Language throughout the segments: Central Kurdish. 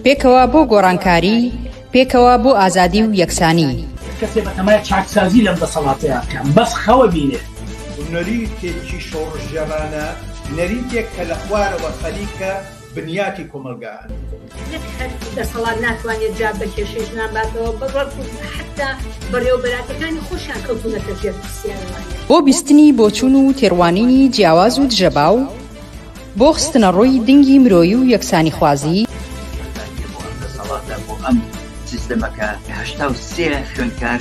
پێکەوە بۆ گۆڕانکاری، پێکەوە بۆ ئازادی و یەکسانی. کەسێ بەتەمای چاکسازی لەم دەسەڵاتەیا بکا بەس خەوە بینێ. نەریتێکی شۆڕشگێڕانە، نەریتێک کە لە خوارەوە خەریکە بنیاتی کۆمەڵگا ئەنێت. نەک هەر دەسەڵات ناتوانێت جواب بە کێشەی ژنان باتەوە، بەڵکو حەتتا بەڕێوەبەراتەکانی خۆشیان کەوتوونەتە ژێر پرسیارەوانێ. بۆ بیستنی بۆچوون و تێڕوانینی جیاواز و دژەباو، بۆ خستنەڕووی دنگی مرۆیی و یەکسانیخوازی. بەتایبەتی بۆ ئەم دەسەڵاتە، بۆ ئەم سیستەمە کە 83 خوێندکار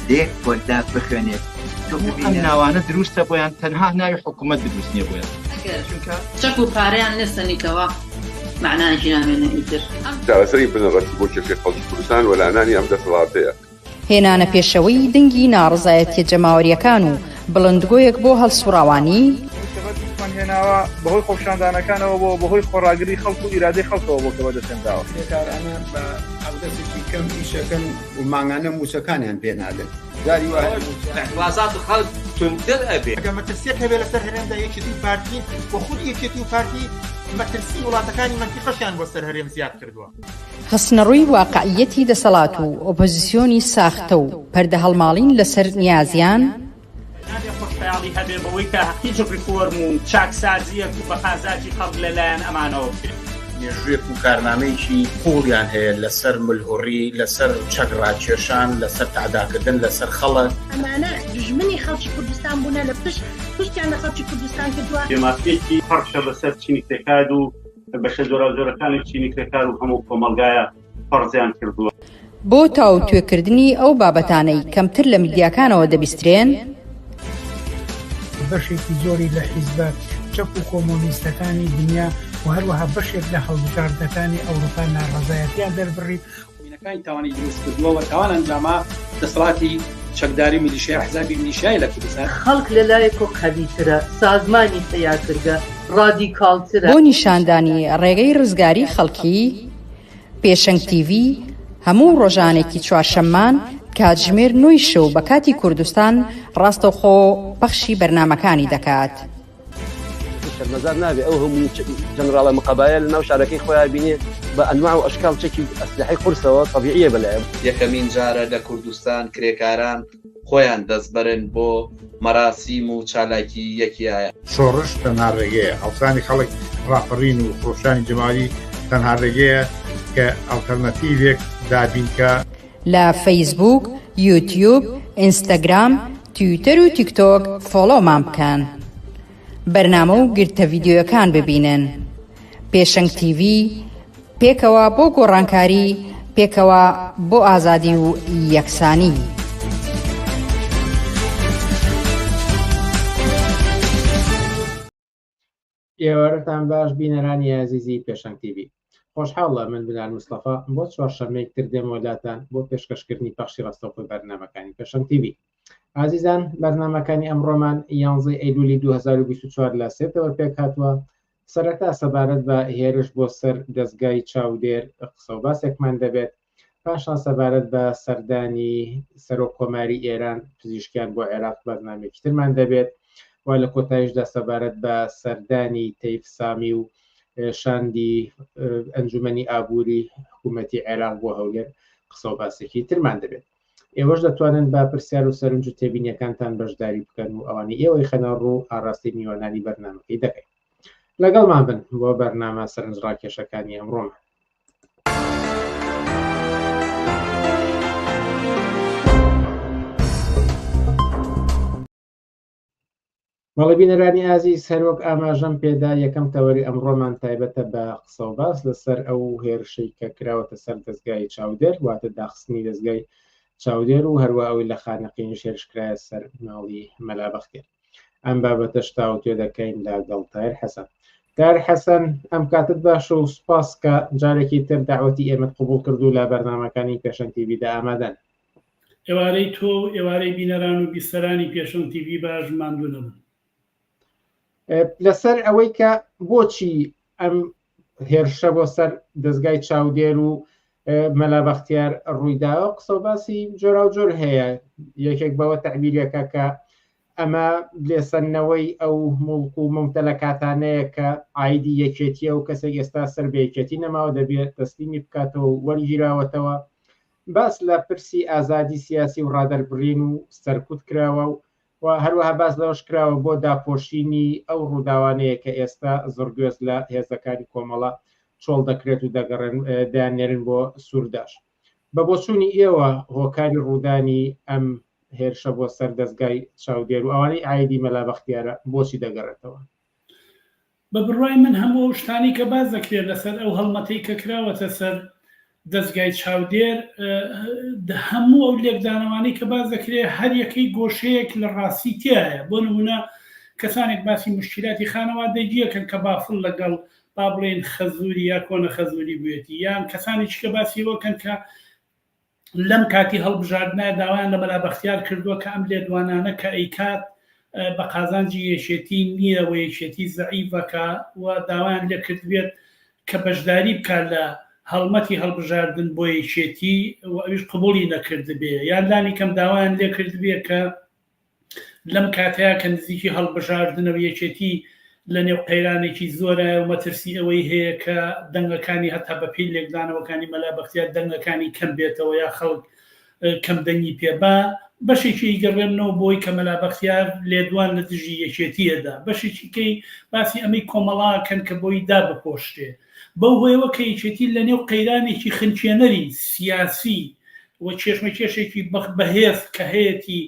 لە یەک پۆلدا بخوێنێت، تۆ هەموو ئەم ببینە. ناوانە دروستە بۆیان تەنها ناوی حکومەت دروست نیە بۆیان. ئەگەر چونکە. چەک و پارەیان لێ سەنیتەوە مەعنایەکی نامێنێ ئیتر. چارەسەری بنەڕەتی بۆ کێشەی خەڵکی کوردستان وەلانانی ئەم دەسەڵاتەیە. هێنانە پێشەوەی دەنگی ناڕەزایەتیە جەماوەریەکان و بڵندگۆیەک بۆ هەڵسوڕاوانی. ئەوەی کە بەدەستمان هێناوە بەهۆی خۆپیشاندانەکانەوە بووە، بەهۆی خۆڕاگری خەڵک و ئیرادەی خەڵکەوە بووە کە بەدەستهێنراوە. کرێکارانە بە حەقدەستێکی کەم ئیشەکەن و مانگانە مووچەکانیان پێ نادەن. جاری وا هەیە مووچە. ئیعتڕازات خەڵک توندتر ئەبێ. ئەگەر مەترسیەک هەبێ لەسەر هەرێمدا یەکێتی و پارتین و خودی یەکێتی و پارتی مەترسی وڵاتەکانی مەنتیقەشیان بۆ سەر هەرێم زیاد کردووە. خستنەڕووی واقعییەتی دەسەڵات و ئۆپۆزیسیۆنی ساختە و پەردەهەڵماڵین لەسەر نیازیان. نابێ خۆشخەیاڵی هەبێ بەوەی کە هیچ ڕیفۆرم و چاکسازییەک بە قازاجی خەڵک لە لایەن ئەمانەوە بکرێ. مێژوویەک و کارنامەیەکی قووڵیان هەیە لەسەر ملهوڕی، لەسەر چەک ڕاکێشان، لەسەر تەعداکردن لەسەر خەڵک. ئەمانە دوژمنی خەڵکی کوردستان بوونە لە پشت پشتیان لە خەڵکی کوردستان کردووە. بێمافییەکی پڕ بەسەر چینی کرێکار و بەشە جۆراوجۆرەکانی چینی کرێکار و هەموو کۆمەڵگایە فەرزیان کردووە. بۆ تاوتوێکردنی ئەو بابەتانەی کەمتر لە میدیاکانەوە دەبیسترێن. بەشێکی زۆری لە حیزبە چەپ و کۆمۆنیستەکانی دنیا و هەروەها بەشێک لە هەڵبژاردنەکانی ئەوروپا ناڕەزایەتیان دەربڕی. مینەکانی تاوانی دروست کردووە و تاوان ئەنجاما دەسەڵاتی چەکداری و میلیشیای ئەحزابی میلیشیای لە کوردستان. خەڵک لە لایەکۆ قەویترە، سازمانی پەیا کردگە، ڕادیکاڵترە. بۆ نیشاندانی ڕێگەی ڕزگاری خەڵکی، پێشەنگ تیڤی هەموو ڕۆژانێکی چوارشەممان کاتژمێر نۆی شەو بە کاتی کوردستان ڕاستەوخۆ پەخشی بەرنامەکانی دەکات. شەرمەزار نابێ ئەو هەموو جەنراڵە مقەبایە لە ناو شارەکەی خۆیان بینێ بە ئەنواع و ئەشکال چەکی ئەسلحەی قورسەوە تەبیعیە بەلایە. یەکەمین جارە لە کوردستان کرێکاران خۆیان دەستبەرن بۆ مەراسیم و چالاکی یەکیایە. شۆڕش تەنها ڕێگەیە، هەڵسانی خەڵک، ڕاپەڕین و خرۆشانی جەماوەری تەنها ڕێگەیە کە ئەڵتەرناتیڤێک دابین کا. لە فەیسبووک، یوتیوب، ئینستاگرام، تویتەر و تیکتۆک فۆڵۆمان بکەن. بەرنامە و گرتە ڤیدیۆیەکان ببینن. پێشەنگ تیڤی، پێکەوە بۆ گۆڕانکاری، پێکەوە بۆ ئازادی و یەکسانی. ئێوارەتان باش بینەرانی ئازیزی پێشەنگ تیڤی. خۆشحاڵە من بنار مستەفا بۆ چوارشەممەیەک تر دێمەوە لاتان بۆ پێشکەشکردنی پەخشی ڕاستەوخۆی بەرنامەکانی پێشەنگ تیڤی. ئازیزان بەرنامەکانی ئەمڕۆمان یانزەی ئەیلولی 2024 لە سێ تەوەر پێکهاتووە سەرەتا سەبارەت بە هێرش بۆ سەر دەزگای چاودێر قسە و باسێکمان دەبێت پاشان سەبارەت بە سەردانی سەرۆک کۆماری ئێران پزیشکیان بۆ عێراق بەرنامەیەکی ترمان دەبێت و لە کۆتاییشدا سەبارەت بە سەردانی تەیف سامی و شاندی ئەنجومەنی ئابووری حکوومەتی عێراق بۆ هەولێر قسە و باسێکی ترمان دەبێت. ئێوەش دەتوانن بە پرسیار و سەرنج و تێبینیەکانتان بەشداری بکەن و ئەوانەی ئێوەی خەنە ڕوو ئاراستەی میوانانی بەرنامەکەی دەکەین. لەگەڵمان بن بۆ بەرنامە سەرنجڕاکێشەکانی ئەمڕۆمان. بەڵێ بینەرانی ئازیز هەروەک ئاماژەم پێدا یەکەم تەوەری ئەمڕۆمان تایبەتە بە قسە و باس لەسەر ئەو هێرشەی کە کراوەتە سەر دەزگای چاودێر واتە داخستنی دەزگای چاودێر و هەروە ئەوەی لە خانەقینیش هێرش کرایە سەر ماڵی مەلا بەختیار ئەم بابەتەش تاوتوێ دەکەین لەگەڵ تایر حەسەن. تایر حەسەن ئەم کاتت باش و سوپاس کە جارێکی تر دەعوەتی ئێمەت قبوڵ کرد و لە بەرنامەکانی پێشەنگ تیڤیدا ئامادەن. ئێوارەی تۆ و ئێوارەی بینەران و بیسەرانی پێشەنگ تیڤی باش ماندوو نەبن. لەسەر ئەوەی کە بۆچی ئەم هێرشە بۆ سەر دەزگای چاودێر و مەلا بەختیار ڕوویداوە قسە و باسی جۆراوجۆر هەیە یەکێک بەوە تەعبیرەکە کە ئەمە لێسەندنەوەی ئەو موڵک و ممتەلەکاتانەیە کە ئایدی یەکێتیە و کەسێک ئێستا سەر بە یەکێتی نەماوە دەبێت تەسلیمی بکاتەوە و وەرگیراوەتەوە. باس لە پرسی ئازادی سیاسی و ڕادەربڕین و سەرکوت کراوە و و هەروەها باس لەوەش کراوە بۆ داپۆشینی ئەو ڕووداوانەیە کە ئێستا زڕگوێز لە هێزەکانی کۆمەڵە چۆڵ دەکرێت و دەگەڕێن دەیاننێرن بۆ سورداش. بە بۆچوونی ئێوە هۆکاری ڕوودانی ئەم هێرشە بۆ سەر دەزگای چاودێر و ئەوانەی ئایدی مەلا بەختیارە بۆچی دەگەڕێتەوە؟ بە بڕوای من هەموو ئەو شتانەی کە باس دەکرێت لەسەر ئەو هەڵمەتەی کە کراوەتە سەر دەزگای چاودێر، هەموو ئەو لێکدانەوانەی کە باس دەکرێت هەر یەکەی گۆشەیەک لە ڕاستی تیایە. بۆ نموونە کەسانێک باسی موشکیلاتی خانەوادەگییەکەن کە بافڵ لەگەڵ با بڵێین خەزووری یا کۆنە خەزووری بوویەتی، یان کەسانێکی کە باسی ئەوە کەن کە لەم کاتی هەڵبژاردنە داوایان لە مەلا بەختیار کردووە کە ئەم لێدوانانە کە ئەیکات بە قازانجی یەکێتی نییە و یەکێتی زەعیفەکە و داوایان لێکردبێت کە بەشداری بکات لە هەڵمەتی هەڵبژاردن بۆ یەکێتی و ئەویش قبوڵی نەکردبێ یان لانی کەم داوایان لێکردبێ کە لەم کاتەیا کە نزیکی هەڵبژاردنە و یەکێتی لە نێو قەیرانێکی زۆرایە و مەترسی ئەوەی هەیە کە دەنگەکانی هەتا بە پێی لێکدانەوەکانی مەلا بەختیار دەنگەکانی کەم بێتەوە یا خەڵک کەم دەنگی پێ با بەشێکی ئەیگەڕێننەوە بۆی کە مەلا بەختیار لێدوان لە دژی یەکێتی ئەدا بەشێکی کەی باسی ئەمەی کۆمەڵا کەن کە بۆی دابپۆشرێ بەو هۆیەوە کە یەکێتی لە نێو قەیرانێکی خنکێنەری سیاسی و کێشمەکێشێکی بەهێز کە هەیەتی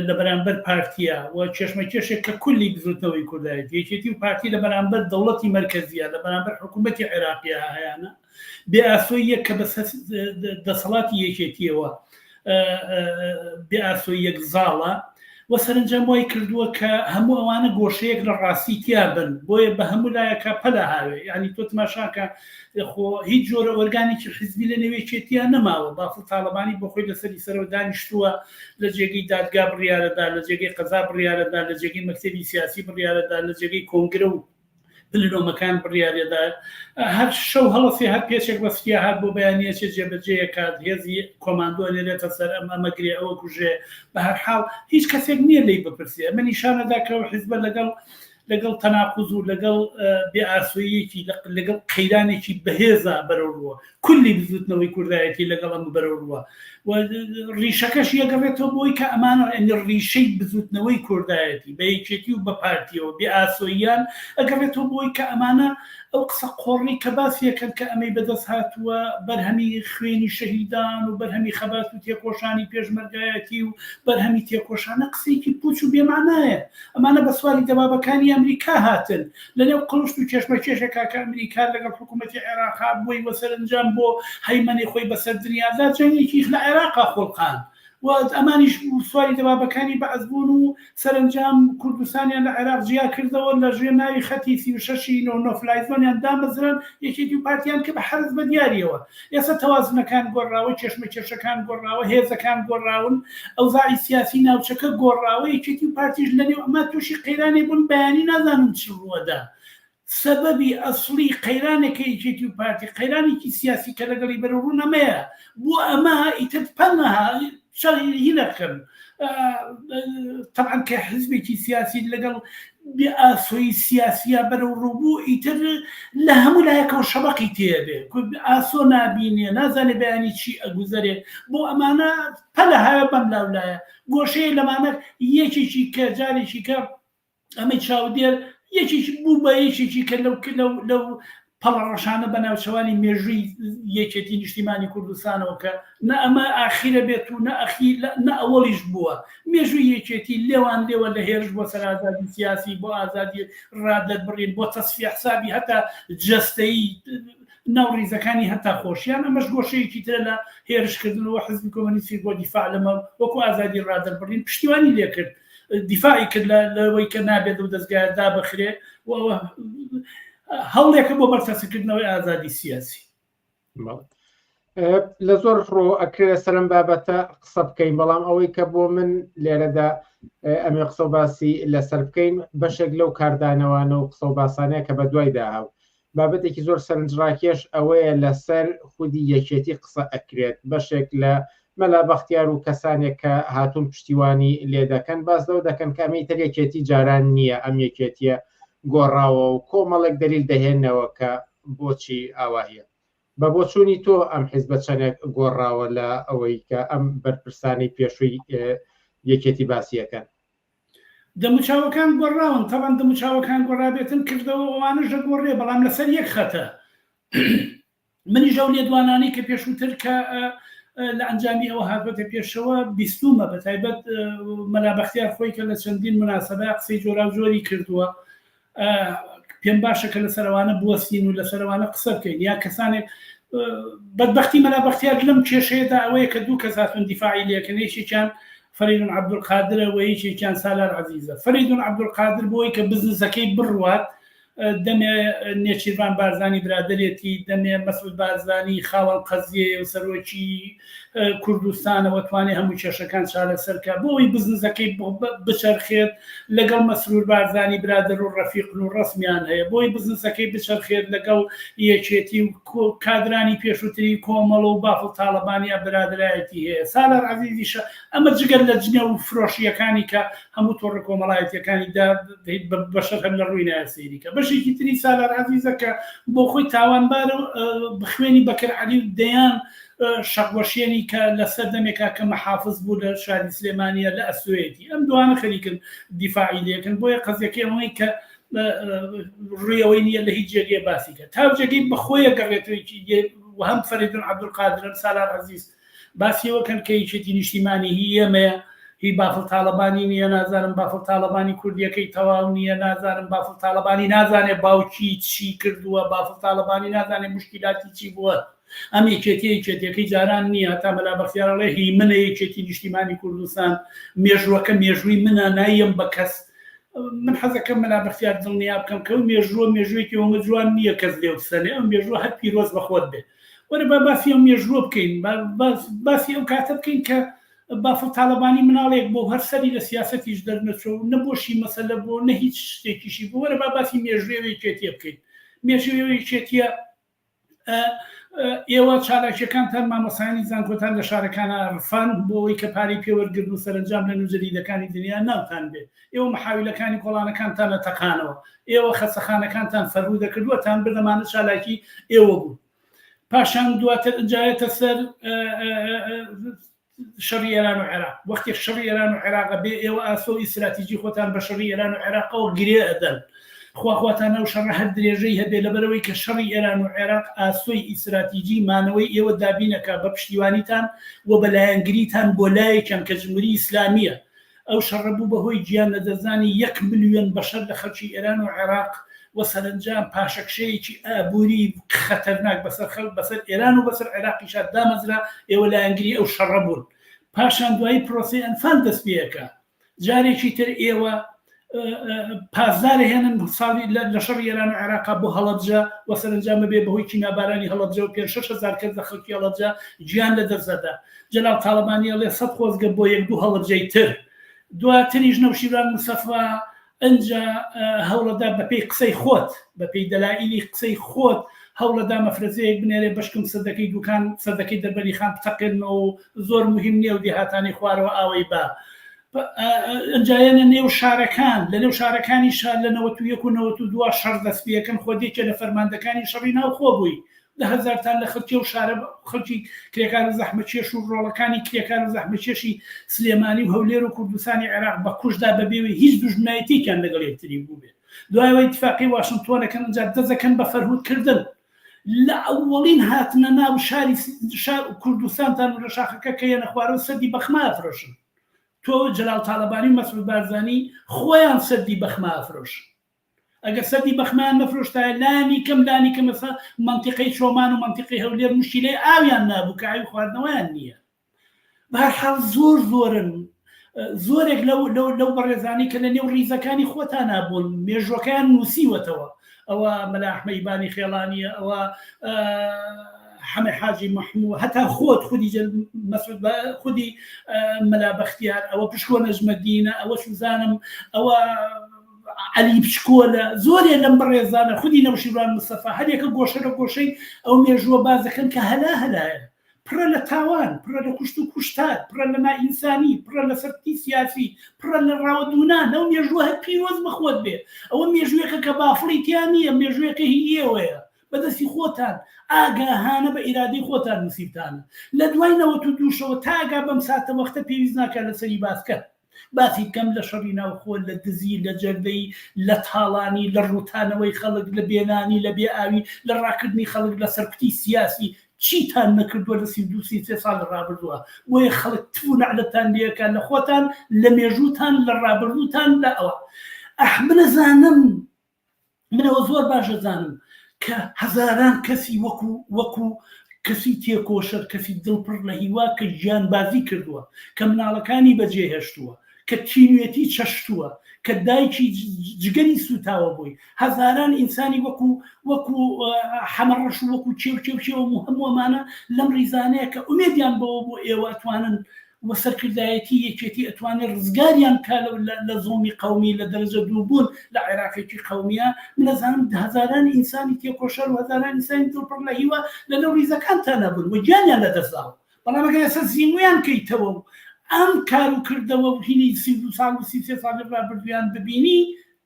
لە بەرامبەر پارتیە و کێشمەکێشێک کە کولی بزوتنەوەی کوردایەتی یەکێتی و پارتی لە بەرامبەر دەوڵەتی مەرکەزیە لە بەرامبەر حکوومەتی عێراقیە هەیانە بێ ئاسۆییەک کە بەسەر دەسەڵاتی یەکێتیەوە بێ ئاسۆییەک زاڵە و سەرنجام وای کردووە کە هەموو ئەوانە گۆشەیەک لە ڕاستی تیا بن بۆیە بە هەموو لایەکە پەلە هاوێ یعنی تۆ تماشاکە خۆ هیچ جۆرە ئۆرگانێکی حزبی لە نێوێکێتیان نەماوە بافڵ تاڵەبانی بۆ خۆی لەسەری سەرەوە دانیشتووە لە جێگەی دادگا بڕیارەدا لە جێگەی قەزا بڕیارەدا لە جێگەی مەکتەبی سیاسی بڕیارەدا لە جێگەی کۆنگرە و پلینۆمەکان بڕیارێدا هەر شەو هەڵەسێ هەر پێچێک بە سکیا هات بۆ بەیانیە چێ جێبەجێ کات هێزی کۆماندۆ نێرێتە سەر ئەم ئەمە گرێ ئەوە کوژێ بە هەر حاڵ هیچ کەسێک نییە لێی بپرسێ ئەمە نیشانەدا کە ئەو حیزبە لەگەڵ لەگەڵ تەناقوز و لەگەڵ بێ ئاسۆییەکی لەگەڵ قەیرانێکی بەهێزا بەرەو ڕووە کولی بزوتنەوەی کوردایەتی لەگەڵ ئەمە بەرەو ڕووە و ڕیشەکەش یەگەڕێتەوە بۆی کە ئەمانە یعنی ڕیشەی بزوتنەوەی کوردایەتی بە یەکێتی و بە پارتیەوە بێ ئاسۆییان ئەگەڕێتەوە بۆی کە ئەمانە ئەو قسە قۆڕی کە باس یەکەن کە ئەمەی بەدەست هاتووە بەرهەمی خوێنی شەهیدان و بەرهەمی خەبات و تێکۆشانی پێشمەرگایەتی و بەرهەمی تێکۆشانە قسەیەکی پوچ و بێمانایە ئەمانە بە سواری دەبابەکانی ئەمریکا هاتن لەنێو قڵشت و کێشمەکێشێکا کە ئەمریکا لەگەڵ حکوومەتی عێراقا بووی و سەرەنجام بۆ هەیمەنەی خۆی بەسەر دنیادا جەنگێکی لە عێراقا خوڵقاند و ئەمانیش سواری دەبابەکانی بەعس بوون و سەرەنجام کوردستانیان لە عێراق جیا کردەوە لە ژێر ناوی خەتی 36 ی no no-fly zone یان دامەزراند یەکێتی و پارتیان کرد بە حەرز بە دیاریەوە ئێستا تەوازنەکان گۆڕاوە، کێشمەکێشەکان گۆڕاوە، هێزەکان گۆڕاون، ئەوزاعی سیاسی ناوچەکە گۆڕاوە، یەکێتی و پارتیش لەنێو ئەمە تووشی قەیرانێ بوون، بەیانی نازانم چ ڕووەدا. سەبەبی ئەسڵی قەیرانێک کە یەکێتی و پارتی، قەیرانێکی سیاسی کە لەگەڵی بەرەوڕوون ئەمەیە. بۆ ئەمە ئیتر پەنها هینەکەن. تەبعەن کە حزبێکی سیاسی لەگەڵ بێ ئاسۆیی سیاسیە بەرەو ڕوو بوو ئیتر لە هەموو لایەکەوە شەبەقی تێبێ ئاسۆ نابینێ نازانێ بەیانی چی ئەگوزەرێ بۆ ئەمانە پەلە هاوێ بەم لاولایە گۆشەیە لەمانە یەکێکی کە جارێکی کە ئەمەی چاودێر یەکێکی بوو بە یەکێکی کە لەو لەو لەو پەڵە ڕەشانە بە ناوچەوانی مێژووی یەکێتی نیشتیمانی کوردستانەوە کە نە ئەمە ئاخیرە بێت و نە ئەخی نە ئەوەڵیش بووە مێژووی یەکێتی لێوان لێوە لە هێرش بۆ سەر ئازادی سیاسی بۆ ئازادی ڕادەربڕین بۆ تەسفیە حسابی هەتا جەستەیی ناو ڕیزەکانی هەتا خۆشیان ئەمەش گۆشەیەکی ترە لە هێرشکردنەوە حزبی کۆمەنیستی بۆ دیفاع لەمە وەکو ئازادی ڕادەربڕین پشتیوانی لێکرد دیفاعی کرد لەوەی کە نابێت ئەو دەزگایە دابخرێ و ئەوە هەوڵێکە بۆ بەرتەسکردنەوەی ئازادی سیاسی. لە زۆر ڕۆ ئەکرێ لەسەرم بابەتە قسە بکەین بەڵام ئەوەی کە بۆ من لێرەدا ئەمێ قسە و باسی لەسەر بکەین بەشێک لەو کاردانەوانە و قسە و باسانەیە کە بە دوایدا هاو بابەتێکی زۆر سەرنجڕاکێش ئەوەیە لەسەر خودی یەکێتی قسە ئەکرێت بەشێک لە مەلا بەختیار و کەسانێک کە هاتوون پشتیوانی لێ دەکەن باس لەوە دەکەن کە ئەمە ئیتر یەکێتی جاران نییە، ئەم یەکێتییە گۆڕاوە و کۆمەڵێک دەلیل دەهێننەوە کە بۆچی ئاواهیە. بە بۆچوونی تۆ ئەم حیزبە چەندێک گۆڕاوە لە ئەوەی کە ئەم بەرپرسانەی پێشووی یەکێتی باسی ئەکەن؟ دەموچاوەکان گۆڕاون، تەبعەن دەموچاوەکان گۆڕابێتن کردەوە ئەوانەش دەگۆڕێ بەڵام لەسەر یەک خەتە. منیش ئەو لێدوانانەی کە پێشووتر کە لە ئەنجامی ئەوە هاتووەتە پێشەوە بیستوومە بە تایبەت مەلا بەختیار خۆی کە لە چەندین مناسەبە قسەی جۆراوجۆری کردووە پێم باشە کە لەسەرەوانە بوەستین و لەسەرەوانە قسە بکەین یا کەسانێک بەدبەختی مەلا بەختیار لەم کێشەیەدا ئەوەیە کە دوو کەس هاتوون دیفاعی لێکەن یەکێکیان فەریدون عەبدولقادرە و یەکێکیان سالار عەزیزە فەریدون عەبدولقادر بۆی کە بزنسەکەی بڕوات دەمێ نێچیرڤان بارزانی برادەرێتی، دەمێ مەسعود بارزانی خاوەن قەزیەیە و سەرۆکی کوردستانە و توانێ هەموو کێشەکان چارەسەر کا، بۆ ئەوەی بزنسەکەی بچەرخێت لەگەڵ مەسرور بارزانی برادەر و ڕەفیقن و ڕەسمیان هەیە، بۆ ئەوەی بزنسەکەی بچەرخێت لەگەڵ یەکێتی و کادرانی پێشووتری کۆمەڵە و بافڵ تاڵەبانیا برادەرایەتی هەیە. سالار عەزیزیشە ئەمە جگە لە جنێو فرۆشییەکانی کە هەموو تۆڕە کۆمەڵایەتیەکانی دا بەشەر هەر لە ڕووی نایە سەیری کە بەشێکی تری سالار عەزیزە کە بۆ خۆی تاوانبارە بخوێنی بەکر عەلی و دەیان شەقوەشێنی کە لە سەردەمێکا کە مەحافز بوو لە شاری سلێمانیە لە ئەستۆیەتی ئەم دوانە خەریکن دیفاعی لێکن بۆیە قەزیەکەی ئەوەی کە ڕووی ئەوەی نییە لە هیچ جێگەیە باسی کە تا جێگەی بەخۆیە گەڕێتەوە و هەم فەریدون عەبدولقادرم سالار عەزیز باسی ئەوە کەن کە یەکێتی نیشتیمانی هی ئێمەیە هی بافڵ تاڵەبانی نییە نازانم بافڵ تاڵەبانی کوردیەکەی تەواو نییە نازانم بافڵ تاڵەبانی نازانێ باوکی چی کردووە بافڵ تاڵەبانی نازانێ مشکیلاتی چی بووە ئەم یەکێتی یەکێتیەکەی جاران نییە هەتا مەلا بەختیار ئەڵێ هی منە یەکێتی نیشتیمانی کوردستان مێژووەکە مێژووی منە نایەم بە کەس من حەزەکەم مەلا بەختیار دڵنیا بکەم کە ئەو مێژووە مێژوویەکی ئەوەندە جوان نییە کەس لێو بسەنێ ئەو مێژووە هەر پیرۆز بە خۆت بێ وەرە با باسی ئەو مێژووە بکەین باسی ئەو کاتە بکەین کە بافڵ تاڵەبانی مناڵێک بۆ هەر سەری لە سیاسەتیش دەرنەچۆ و نە بۆشی مەسەلە بۆ نە هیچ شتێکیشی بۆ وەرە با باسی مێژووی ئەو یەکێتیە بکەین مێژووی ئەو یەکێتیە ئێوە چالاکیەکانتان مامۆسایانی زانکۆتان لە شارەکانە ڕفاند بۆ ئەوەی کە پارەی پێوەرگرن و سەرەنجام لە نوو جەریدەکانی دنیا ناوتان بێ ئێوە محاویلەکانی کۆڵانەکانتان ئەتەقانەوە ئێوە خەسەخانەکانتان فەرهودە کردووە تان بردەمانە چالاکی ئێوە بوون پاشان دواتر ئەجایەتە سەر شەڕی ئێران و عێراق وەختێک شەڕی ئێران و عێراق بێ ئێوە ئاسۆ و ئیستراتیجی خۆتان بە شەڕی ئێران و عێراقەوە گرێ ئەدەن خواخواتان ئەو شەڕە هەر درێژەی هەبێ لەبەرەوەی کە شەڕی ئێران و عێراق ئاسۆی ئیستراتیجی مانەوەی ئێوە دابینەکا بە پشتیوانیتان و بە لایەنگریتان بۆ لایەکیان کە جمهوری ئیسلامیە ئەو شەڕە بوو بە هۆی گیان لەدەستدانی یەک ملیۆن بەشەر لە خەڵکی ئێران و عێراق و سەرەنجام پاشەکشەیەکی ئابووری خەتەرناک بەسەر خەڵک بەسەر ئێران و بەسەر عێراقیشا دامەزرا، ئێوە لایەنگری ئەو شەڕە بوون. پاشان دوایی پرۆسەی ئەنفال دەست پێ ئەکا جارێکی تر ئێوە پاسدار هێنن ساڵی لە شەڕی ئێران و عێراقا بۆ هەڵەبجە و سەرەنجام ببێ بەهۆی کیمیابارانی هەڵەبجە و پێنج شەش هەزار کەس لە خەڵکی هەڵەبجە گیان لەدەست دەدا. جەلال تاڵەبانی ئەڵێ سەت خۆزگە بۆ یەک دوو هەڵەبجەی تر. دواتریش نەوشیروان مستەفا ئنجا هەوڵەدا بەپێی قسەی خۆت، بەپێی دەلائیلی قسەی خۆت هەوڵەدا مەفرەزەیەک بنێرێ بەشکم سەدەکەی دوکان سەدەکەی دەربەنیخان بتەقێننەوە و زۆر موهیم نیە و دێهاتانەی خوارەوە ئاوەی با ئنجا یەنە نێو شارەکان لە نێو شارەکانیشا لە 91 و 92 شەڕ دەست پێکەن خۆت یەکێ لە فەرماندەکانی شەڕی ناوخۆ بووی دە هەزارتان لە خەڵکی ئەو شارە خەڵکی کرێکار و زەحمەتکێش و ڕۆڵەکانی کرێکار و زەحمەتکێشی سلێمانی و هەولێر و کوردستانی عێراق بە کوشتدا بە بێوەی هیچ دوژمنایەتیەکیان لەگەڵ یەکتری بووبێ دوای ئەوەی ئیتفاقی واشنتۆنەکەن ئینجا دەست دەکەن بە فەرهود کردن لە ئەوەڵین هاتنە ناو شاری شار کوردستانتان و لە شاخەکە کە یەنە خوارەوە سەدی بەخما ئەفرۆشن تۆ جەلال تاڵەبانی و مەسعود بارزانی خۆیان سەدی بەخما ئەفرۆشن ئەگەر سەدی بەخمایان نەفرۆشتایە لانی کەم لانی کەم ئێستا مەنتیقەی چۆمان و مەنتیقەی هەولێر مشکیلەی ئاویان نابوو کە ئاوی خواردنەوەیان نییە بەهەرحاڵ زۆر زۆرن زۆرێک لەو لەو لەو بەڕێزانی کە لە نێو ڕیزەکانی خۆتانا بوون مێژوەکەیان نووسیوەتەوە ئەوە مەلا ئەحمەی بانی خێڵانیە ئەوە حەمە حاجی مەحموو هەتا خۆت خودی مەسعود خودی مەلا بەختیار ئەوە پشکۆ نەجمەدینە ئەوە سوزانم ئەوە عەلی بچکۆلە زۆرێ لەم بەڕێزانە خودی نەوشیروان مستەفا هەریەکە گۆشە لە گۆشەی ئەو مێژووە باز دەکەن کە هەلا هەلایە. پڕە لە تاوان، پڕە لە کوشت و کوشتار، پڕە لە نائینسانی، پڕە لە سەرکوتی سیاسی، پڕە لە ڕاوەدوونان، ئەو مێژووە هەر پیرۆز بە خۆت بێ، ئەوە مێژوویەکە کە بافڵی تیا نییە، مێژوویەکە هی ئێوەیە، بە دەستی خۆتان، ئاگاهانە بە ئیرادەی خۆتان نووسیوتانە. لە دوای 92 شەوە تا ئەگا بەم ساتەوەختە پێویست ناکا لەسەری باس کەن. باسی بکەم لە شەڕی ناوخۆ، لە دزی، لە جەردەیی، لە تاڵانی، لە ڕووتانەوەی خەڵک، لە بێنانی، لە بێ ئاوی، لە ڕاکردنی خەڵک، لە سەرکوتی سیاسی، چیتان نەکردووە لە 32 33 ساڵی ڕابردووە؟ بۆیە خەڵک تف و نەعلەتتان لێ ئەکا لە خۆتان، لە مێژووتان، لە ڕابردووتان، لە ئەوە. ئەح من ئەزانم من ئەوە زۆر باش ئەزانم کە هەزاران کەسی وەکو وەکو کەسی تێکۆشەر کەسی دڵپڕ لە هیوا کە گیانبازی کردووە کە مناڵەکانی بەجێهێشتووە کە تینوێتی چەشتووە کە دایکی جگەری سووتاوە بۆی هەزاران ئینسانی وەکو وەکو حەمەڕەش و وەکو کێو کێو کێو و هەموو ئەمانە لەم ڕیزانەیە کە ئومێدیان بەوە بۆ ئێوە ئەتوانن و سەرکردایەتی یەکێتی ئەتوانێ ڕزگاریان بکا لە زوڵمی قەومی لە دەرەجە دووبوون لە عێراقێکی قەومیە من ئەزانم هەزاران ئینسانی تێکۆشەر و هەزاران ئینسانی دڵپڕ لە هیوا لە نێو ڕیزەکانتانا بوون و گیانیان لەدەست داوە بەڵام ئەگەر ئێستا زیمویان کەیتەوە و ئەم کار و کردەوە و هینی 32 ساڵ و 33 ساڵی ڕابردوویان ببینی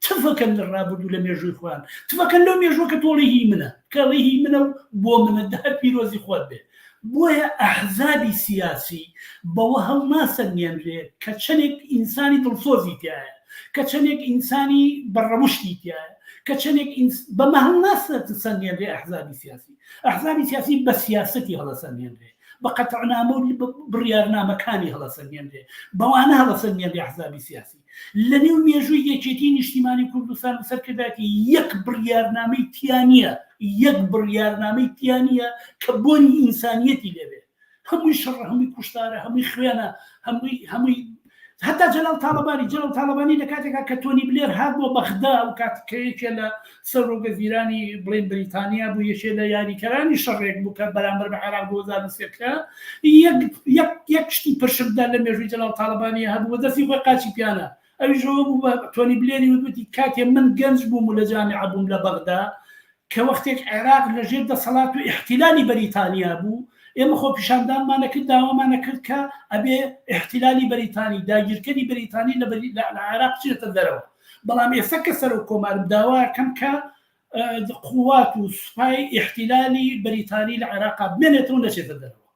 تفەکەن لە ڕابردوو لە مێژووی خۆیان تفەکەن لەو مێژووە کە تۆڵی هی منە کەڵی هی منە و بۆ منە دە هەر پیرۆزی خۆت بێ بۆیە ئەحزابی سیاسی بەوە هەڵناسەنگێنرێ کە چەنێک ئینسانی دڵسۆزی تیایە کە چەنێک ئینسانی بە ڕەوشتی تیایە کە چەنێک بەمە هەڵناسەنگێنرێ ئەحزابی سیاسی ئەحزابی سیاسی بە سیاسەتی هەڵەسەنگێنرێ بە قەتعنامە و بڕیارنامەکانی هەڵەسەنگێنرێ بەوانە هەڵەسەنگێنرێ ئەحزابی سیاسی لە نێو مێژووی یەکێتی نیشتیمانی کوردستان و سەرکردایەتی یەک بڕیارنامەی تیا نییە، یەک بڕیارنامەی تیا نییە کە بۆنی ئینسانیەتی لێ بێ. هەمووی شەڕە، هەمووی کوشتارە، هەمووی خوێنە، هەمووی هەمووی هەتا جەلال تاڵەبانی، جەلال تاڵەبانی لە کاتێکا کە تۆنی بلێر هات بۆ بەغدا ئەو کات کە یەکێ لە سەرۆکوەزیرانی بڵێین بریتانیا بوو، یەکێ لە یاریکەرانی شەڕێک بوو کە بەرامبەر بە عێراق 2003 کرا، یەک یەک یەک شتی پرشنگدار لە مێژووی جەلال تاڵەبانی هەبوو و دەستی خۆی قاچی پیانە ئەویش ئەوە بوو بە تۆنی بلێری وت وتی کاتێ من گەنج بووم و لە جامیعە بووم لە بەغدا کە وەختێک عێراق لە ژێر دەسەڵات و ئیحتیلالی بەریتانیا بوو ئێمە خۆپیشاندانمان ئەکرد داوامان ئەکرد کە ئەبێ ئیحتیلالی بەریتانی داگیرکەری بەریتانی لە لە عێراق بچێتە دەرەوە بەڵام ئێستا کە سەرۆک کۆمارم داوا ئەکەم کە قوات و سوپای ئیحتیلالی بەریتانی لە عێراقا بمێنێتەوە نەچێتە دەرەوە.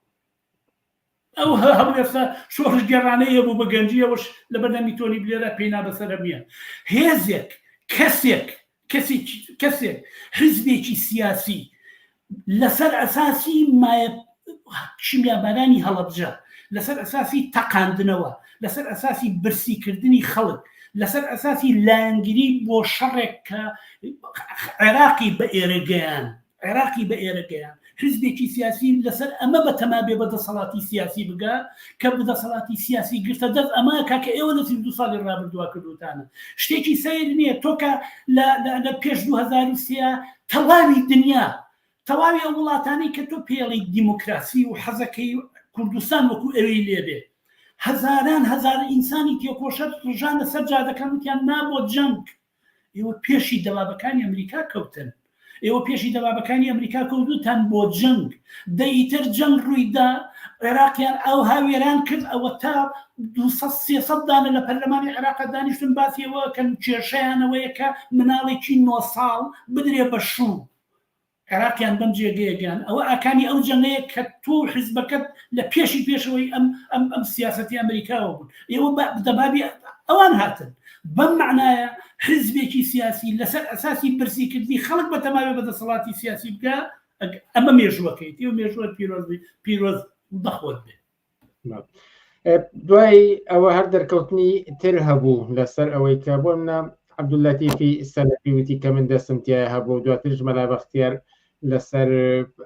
ئەو هەڵوێستە شۆڕشگێڕانەی هەبوو بە گەنجی ئەوەش لە بەردەمی تۆنی بلێرا پێی نا بەسەر هەموویان. هێزێک، کەسێک، کەسێکی، کەسێک، حیزبێکی سیاسی لەسەر ئەساسی مایە شیمیابارانی هەڵەبجە، لەسەر ئەساسی تەقاندنەوە، لەسەر ئەساسی برسیکردنی خەڵک، لەسەر ئەساسی لایەنگری بۆ شەڕێک کە عێراقی بە ئێرە گەیاند، عێراقی بە ئێرە گەیاند، حیزبێکی سیاسی لەسەر ئەمە بەتەما بێ بە دەسەڵاتی سیاسی بگا، کە دەسەڵاتی سیاسی گرتە دەست ئەمە ئەکا کە ئێوە لە 32 ساڵی ڕابردووە کردووتانە. شتێکی سەیر نییە تۆ کە لە پێش 2003 تەواوی دنیا تەواوی ئەو وڵاتانەی کە تۆ پێڵی دیموکراسی و حەزەکەی کوردستان وەکو ئەوێی لێبێ هەزاران هەزار ئینسانی تێکۆشەر ڕژانە سەر جادەکان وتیان نا بۆ جەنگ ئێوە پێشی دەبابەکانی ئەمریکا کەوتن ئێوە پێشی دەبابەکانی ئەمریکا کەوتوتان بۆ جەنگ دە ئیتر جەنگ ڕوویدا عێراقیان ئەوها وێران کرد ئەوە تا 200 300 دانە لە پەرلەمانی عێراق دانیشتن باسی ئەوە کەن کێشەیانەوەیە کە مناڵێکی 9 ساڵ بدرێ بە شوو عێراقیان بەم جێگەیە گەیاند، ئەوە ئاکامی ئەو جەنگەیە کە تۆ و حیزبەکەت لە پێشی پێشەوەی ئەم ئەم ئەم سیاسەتی ئەمریکاوە بوون، ئێوە بە دەبابی ئەوان هاتن. بەم مەعنایە حیزبێکی سیاسی لەسەر ئەساسی برسیکردنی خەڵک بە تەماوێ بە دەسەڵاتی سیاسی بگا، ئەمە مێژووەکەیتی و مێژووەت پیرۆز پیرۆز بەخۆت بێ. دوای ئەوە هەر دەرکەوتنی تر هەبوو لەسەر ئەوەی کە بۆ منە عەبدوللەتیفی سەلەفی وتی کە من دەستم تایە هەبوو دواترش مەلا بەختیار لەسەر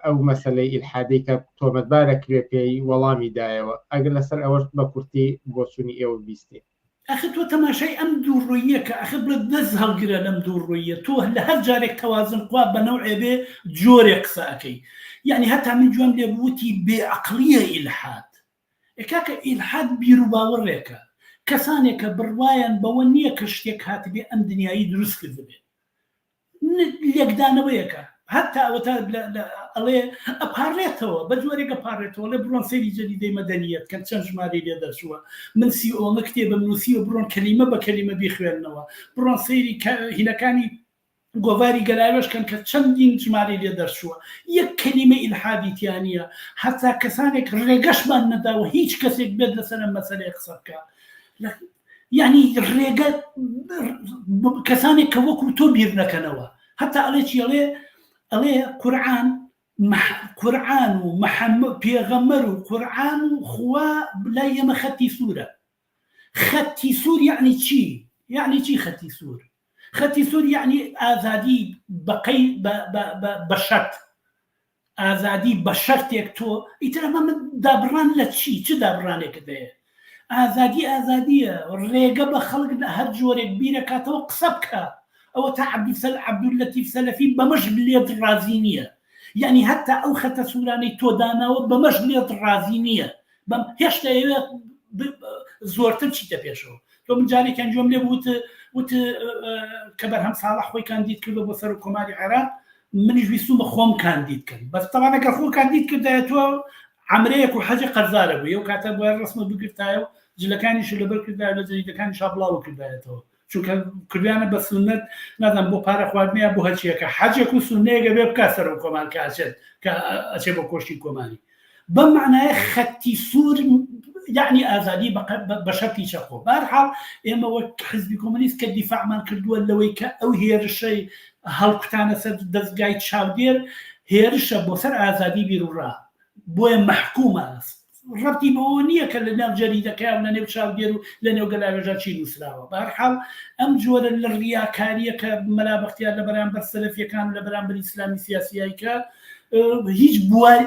ئەو مەسلەی ئیلحادەی کە تۆمەتبارە کرێ پێی وەڵامی دایەوە ئەگەر لەسەر ئەوەش بە کورتی بۆچوونی ئێوە بیستین. ئەخر تۆ تەماشای ئەم دووڕووییە کە ئەخر بڵێ دەست هەڵگرە لەم دووڕووییە تۆ لە هەر جارێک تەوازن قوا بە نەوعێ بێ جۆرێ قسە ئەکەی یانی هەتا من گوێم لێ بوو وتی بێ ئەقڵیە ئیلحاد ئێ کاکە ئیلحاد بیروباوەڕێکە کەسانێکە بڕوایان بەوە نییە کە شتێک هاتبێ ئەم دنیایی دروست کردبێ لێکدانەوەیەکە. هەتا ئەوەتا ئەڵێ ئەپارێتەوە بە جۆرێک ئەپارێتەوە ئەڵێ بڕۆن سەیری جەریدەی مەدەنیەت کەن چەند ژمارەی لێ دەرچووە من سی ئۆڵە کتێبم نووسیوە بڕۆن کەلیمە بە کەلیمە بیخوێننەوە بڕۆن سەیری هینەکانی گۆڤاری گەلاوێژ کەن کە چەندین ژمارەی لێ دەرچووە یەک کەلیمە ئیلحادی تیا نییە هەتا کەسانێک ڕێگەشمان نەداوە هیچ کەسێک بێت لەسەر ئەم مەسەلەیە قسە بکە یعنی ڕێگە کەسانێک کە وەکو تۆ بیر نەکەنەوە هەتا ئەڵێ چی ئەڵێ ئەڵێ قورعان قورعان و محەممەد پێغەمەر و قورعان و خوا لای ئێمە خەتی سوورە خەتی سوور یعنی چی یعنی چی خەتی سوور خەتی سوور یعنی ئازادی بەقەی بە شەرت ئازادی بە شەرتێک تۆ ئیتر ئەمە من دابڕان لە چی چ دابڕانێکت هەیە ئازادی ئازادیە ڕێگە بە خەڵک لە هەر جۆرێک بیرەکاتەوە قسە بکە ئەوە تا عەبدولسەل عەبدوللەتیف سەلەفی بەمەش لێت ڕازی نییە یعنی هەتا ئەو خەتە سوورانەی تۆ داناوە بەمەش لێت ڕازی نییە بەم هێشتا ئەوێ زۆرتر چیتە پێشەوە تۆ من جارێکیان گوێم لێ بوو وت وت کە بەرهەم ساڵح خۆی کاندید کردو بۆ سەرۆک کۆماری عێراق منیش ویستومە خۆم کاندید کەم بەس تەوان ئەگەر خۆ کاندید کردایە تۆ عەمرەیەک و حەجی قەرزارە بووی ئەو کاتە بۆیە ڕەسمت بگرتایە و جلەکانیش لەبەر کردایە لە جەریدەکانی شا بڵاوە کردایەتەوە چونکە کردویانە بە سوننەت نازانم بۆ پارە خواردنە بۆ هەرچیەکە حەجێک و سوننەیەک ئەبێ بکا سەرۆک کۆمار کە ئەچێت کە ئەچێ بۆ کۆشکی کۆماری بەم معنایە خەتی سوور یعنی ئازادی بە شەرتی چەقۆ بەهەرحاڵ ئێمە وەک حزبی کۆمۆنیست کە دیفاعمان کردووە لەوەی کە ئەو هێرشەی هەڵکوتانە سەر دەزگای چاودێر هێرشە بۆ سەر ئازادی بیروڕا بۆیە مەحکومە ڕەبتی بەوە نییە کە لە ناو جەریدەکە و لە نێو چاودێر و لە نێو گەلاوێژا چی نووسراوە بەهەرحاڵ ئەم جۆرە لە ڕیاکارییە کە مەلا بەختیار لە بەرامبەر سەلەفیەکان و لە بەرامبەر ئیسلامی سیاسیای کە هیچ بوار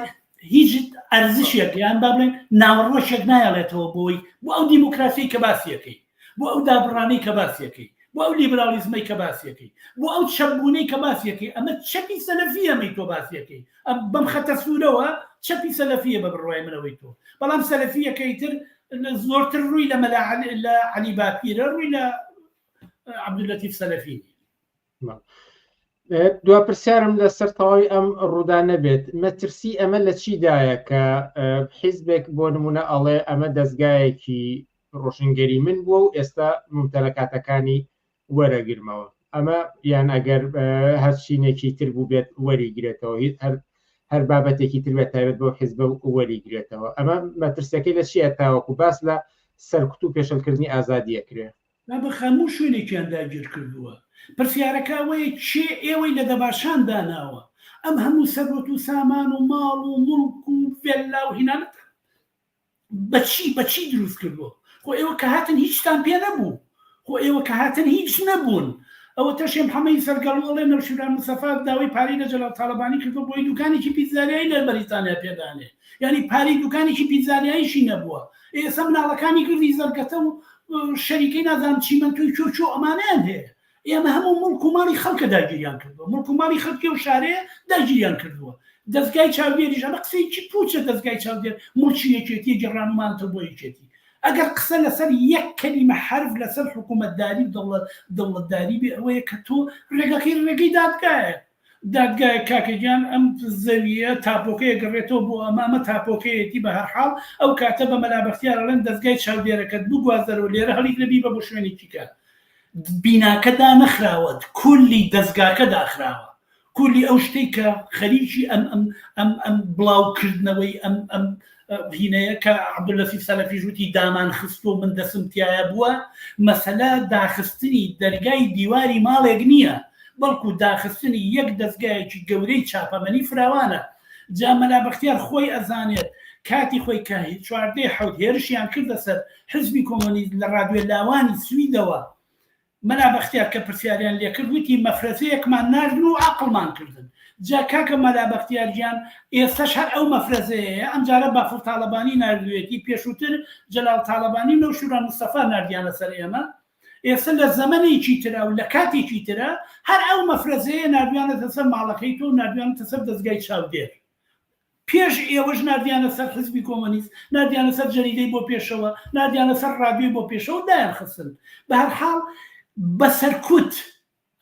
هیچ ئەرزشێک یان با بڵێن ناوەڕۆکێک نایەڵێتەوە بۆی بۆ ئەو دیموکراسی کە باسیەکەی بۆ ئەو دابڕانەی کە باسیەکەی بۆ ئەو لیبرالیزمەی کە باسیەکەی بۆ ئەو چەپبوونەی کە باسیەکەی ئەمە چەپی سەلەفیە ئەمەی تۆ باسیەکەی ئەم بەم خەتە سوورەوە چەپی سەلەفیە بە بڕوای منەوەی تۆ بەڵام سەلەفیەکەی تر زۆرتر ڕووی لە مەلا لە عەلی باپیرە ڕووی لە عەبدوللەتیف سەلەفی دوا پرسیارم لەسەر تەواوی ئەم ڕوودا نەبێت مەترسی ئەمە لە چیدایە کە حیزبێک بۆ نمونە ئەڵێ ئەمە دەستگایەکی ڕۆشنگەری من بووە و ئێستا ممتەلەکاتەکانی وەرەگرمەوە ئەمە یان ئەگەر هەر چینێکی تر بوو بێت وەری گرێتەوە هیچ هەر هەر بابەتێکی تر بێت تایبەت بۆ حیزبە و وەری گرێتەوە ئەمە مەترسیەکەی لە چییە تاوەکو باس لە سەرکوت و پێشلکردنی ئازادیە کرێ بابە هەموو شوێنێکیان داگیر کردووە. پرسیارەکە ئەوەیە کێ ئێوەی لە دەباشان داناوە؟ ئەم هەموو سەروەت و سامان و ماڵ و موڵک و ڤێللا و هینانەتان بە چی بە چی دروست کردووە؟ خۆ ئێوە کە هاتن هیچتان پێ نەبوو. خۆ ئێوە کە هاتن هیچ نەبوون. ئەوەتە شێ محەمەی سەرگەڵو ئەڵێ نەوشیروان مستەفا داوای پارەی لە جەلال تاڵەبانی کردووە بۆی دوکانێکی پیتزاریایی لە بەریتانیا پێ دانێ. یانی پارەی دوکانێکی پیتزاریاییشی نەبووە. ئێستا مناڵەکانی گردی زەرگەتە و شەریکەی نازانم چیمەنتۆی کوێ و کوێ ئەمانەیان هەیە ئێمە هەموو مڵک و ماڵی خەڵکە داگیریان کردووە مڵک و ماڵی خەڵکی و شارەیە داگیریان کردووە دەستگای چاودێریش ئەمە قسەیەکی پوچە دەستگای چاودێر مڵکی یەکێتی گەڕانومانەتە بۆ یەکێتی ئەگەر قسە لەسەر یەک کەلیمە حرف لەسەر حکوومەتداری و دەوڵەت دەوڵەتداری بێ ئەوەیە کە تۆ ڕێگەکەی ڕێگەی دادگایە دادگایەک کاکە گیان ئەم زەویە تاپۆکەیە گەڕێتەوە بۆ ئەمە ئەمە تاپۆکەیەتی بە هەرحاڵ ئەو کاتە بە مەلا بەختیار ئەڵێن دەزگای چاودێرەکەت بگوازەرەوە لێرە هەڵیگرە بیبە بۆ شوێنێکی کە بیناکە دانەخراوە کولی دەزگاکە داخراوە کولی ئەو شتەی کە خەریکی ئەم ئەم ئەم ئەم بڵاوکردنەوەی ئەم ئەم هینەیە کە عەبدوللەتیف سەلەفیش وتی دامان خستووە من دەسم تیایە بووە، مەسەلە داخستنی دەرگای دیواری ماڵێک نییە، بەڵکو داخستنی یەک دەزگایەکی گەورەی چاپەمەنی فراوانە. جا مەلا بەختیار خۆی ئەزانێت کاتی خۆی کە چواردەی حەوت هێرشیان کردە سەر حزبی کۆمۆنیست لە ڕادوێ لاوانی سویدەوە مەلا بەختیار کە پرسیاریان لێکرد وتی مەفرەزەیەکمان ناردن و عاقڵمان کردن. جا کاکە مەلا بەختیار گیان ئێستەش هەر ئەو مەفرەزەیەیە، ئەمجارە بافڵ تاڵەبانی ناردوویەتی، پێشووتر جەلال تاڵەبانی و نەوشیروان مستەفا ناردیانە سەر ئێمە، ئێستە لە زەمەنێکی ترا و لە کاتێکی ترا هەر ئەو مەفرەزەیە ناردویانەتە سەر ماڵەکەی تۆ و ناردویانەتە سەر دەزگای چاودێر. پێش ئێوەش ناردیانە سەر حزبی کۆمۆنیست، ناردیانە سەر جەریدەی بۆ پێشەوە، ناردیانە سەر ڕادیۆی بۆ پێشەوە دایانخستن. بە هەر حاڵ بە سەرکوت.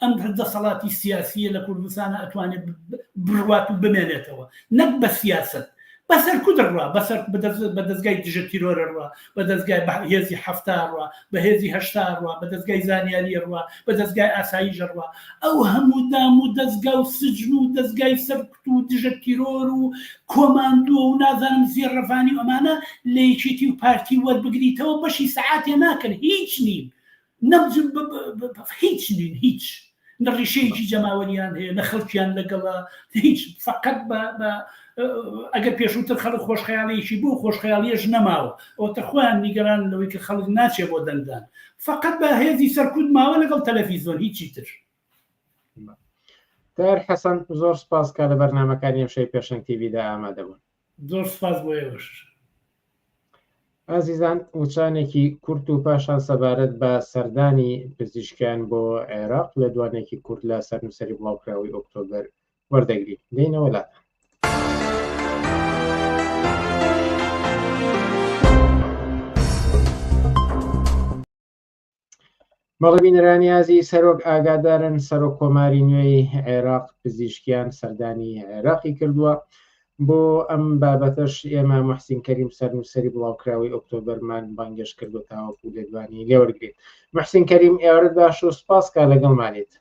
ئەم دەسەڵاتی سیاسیە لە کوردستانە ئەتوانێت بڕوات و بمێنێتەوە نەک بە سیاسەت بە سەرکوت ڕوا بەسەر بە دەزگای دژە تیرۆرە ڕوا بە دەزگای بە هێزی حەفتا ڕوا بە هێزی هەشتا ڕوا بە دەزگای زانیاری ڕوا بە دەزگای ئاساییژە ڕوا ئەو هەموو دام و دەزگا و سجن و دەزگای سەرکوت و دژە تیرۆر و کۆماندۆ و نازانم زێڕەڤانی و ئەمانە لە یەکێتی و پارتی وەربگریتەوە بەشی سەعاتێ ناکەن هیچ نین نەبز هیچ نین هیچ نە ڕیشەیەکی جەماوەریان هەیە نە خەڵکیان لەگەڵە هیچ فقط بە ئەگەر پێشووتر خەڵک خۆشخەیاڵیەکی بۆ خۆشخەیاڵیەش نەماوە ئەوتە خۆیان نیگەران لەوەی کە خەڵک ناچێ بۆ دەنگدان فقط بە هێزی سەرکوت ماوە لەگەڵ تەلەفیزۆن هیچی تر. تار حەسەن زۆر سپاس کە لە بەرنامەکانی ئەمشەوی پێشەنگ تیڤیدا ئامادە بوون. زۆر سپاس بۆ ئێوەش. ئازیزان وچانێکی کورت و پاشان سەبارەت بە سەردانی پزیشکیان بۆ عێراق لێدوانێکی کورت لە سەرنووسەری بڵاوکراوەی ئۆکتۆبەر وەردەگرین. دێینەوە لاتان. بەڵێ بینەرانی ئازیز سەرۆک ئاگادارن سەرۆک کۆماری نوێی عێراق پزیشکیان سەردانی عێراقی کردووە بۆ ئەم بابەتەش ئێمە محسین کەریم سەرنووسەری بڵاوکراوەی ئۆکتۆبەرمان بانگێشت کردو تاوەکو لێدوانی لێوەرگرین محسین کەریم ئێوارت باش و سپاس کا لەگەڵمانیت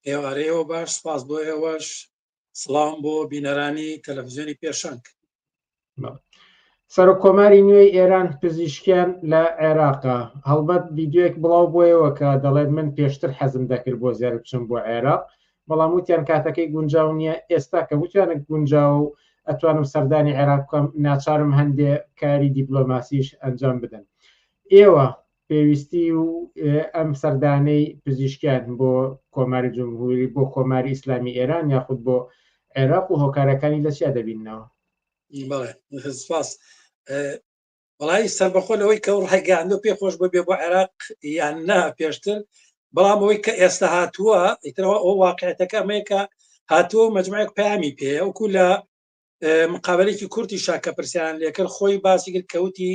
ئێوارەیەوە باش سپاس بۆ ئێوەش سڵاوم بۆ بینەرانی تەلەڤزیۆنی پێشەنگ. سەرۆک کۆماری نوێی ئێران پزیشکیان لە عێراقە هەڵبەت ڤیدیۆیەک بڵاو بۆیەوە کە دەڵێت من پێشتر حەزم دەکرد بۆ زیارەت بچم بۆ عێراق بەڵام وتیان کاتەکەی گونجاو نییە ئێستا کە وتیانە گونجاوە و ئەتوانم سەردانی عێراق بکەم ناچارم هەندێ کاری دیپلۆماسیش ئەنجام بدەن ئێوە پێویستی و ئەم سەردانەی پزیشکیان بۆ کۆماری جمهوری بۆ کۆماری ئیسلامی ئێران یاخود بۆ عێراق و هۆکارەکانی لە چیا دەبیننەوە؟ بەڵێ سپاس وڵی سەربەخۆ لەوەی کە ڕایگەیاندو پێ خۆش بۆ بێ بۆ عێراق یان نا پێشتر بەڵام ئەوەی کە ئێستا هاتووە ئیترەوە ئەو واقعەتەکە ئەمەیە کە هاتووە و مەجموعێک پەیامی پێ وەکو لە مقابلێکی کورتی شا کە پرسیان لێکرد خۆی باسی کرد کەوتی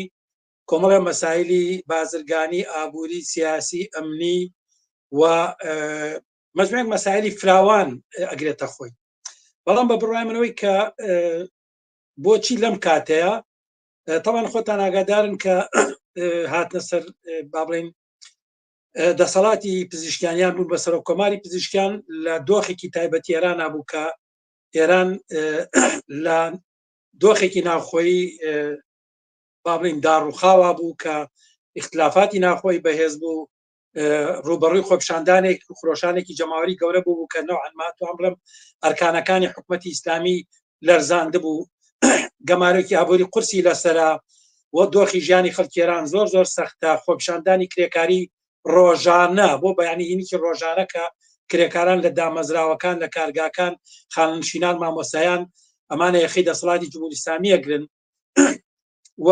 کۆمەڵێ مەسایلی بازرگانی، ئابووری، سیاسی، ئەمنی و مەجموعێک مەسایلی فراوان ئەگرێتە خۆی. بەڵام بە بڕوای منەوەی کە بۆچی لەم کاتەیە تەوان خۆتان ئاگادارن کە هاتنە سەر با بڵێین دەسەڵاتی پزیشکیانیان بوون بە سەرۆک کۆماری پزیشکیان لە دۆخێکی تایبەتی ئێران بوو کە ئێران لە دۆخێکی ناوخۆیی با بڵین داڕوخاوا بوو کە ئیختلافاتی ناخۆی بەهێز بوو ڕوبەڕووی خۆپشاندانێک و خرۆشانێکی جەماوەری گەورە بوو کە نەوعەن ما توان بڵێم ئەرکانەکانی حکوومەتی ئیسلامی لەرزاند بوو گەمارێکی ئابووری قورسی لەسرە و دۆخی ژیانی خەڵکێران زۆر زۆر سەختە خۆپشاندانی کرێکاری ڕۆژانە بۆ بەیانی هینیکی ڕۆژانە کە کرێکاران لە دامەزراوەکان لە کارگاکان خانەنشینان مامۆسایان ئەمانە یەخەی دەسەڵاتی جمهوری ئیسلامی ئەگرن و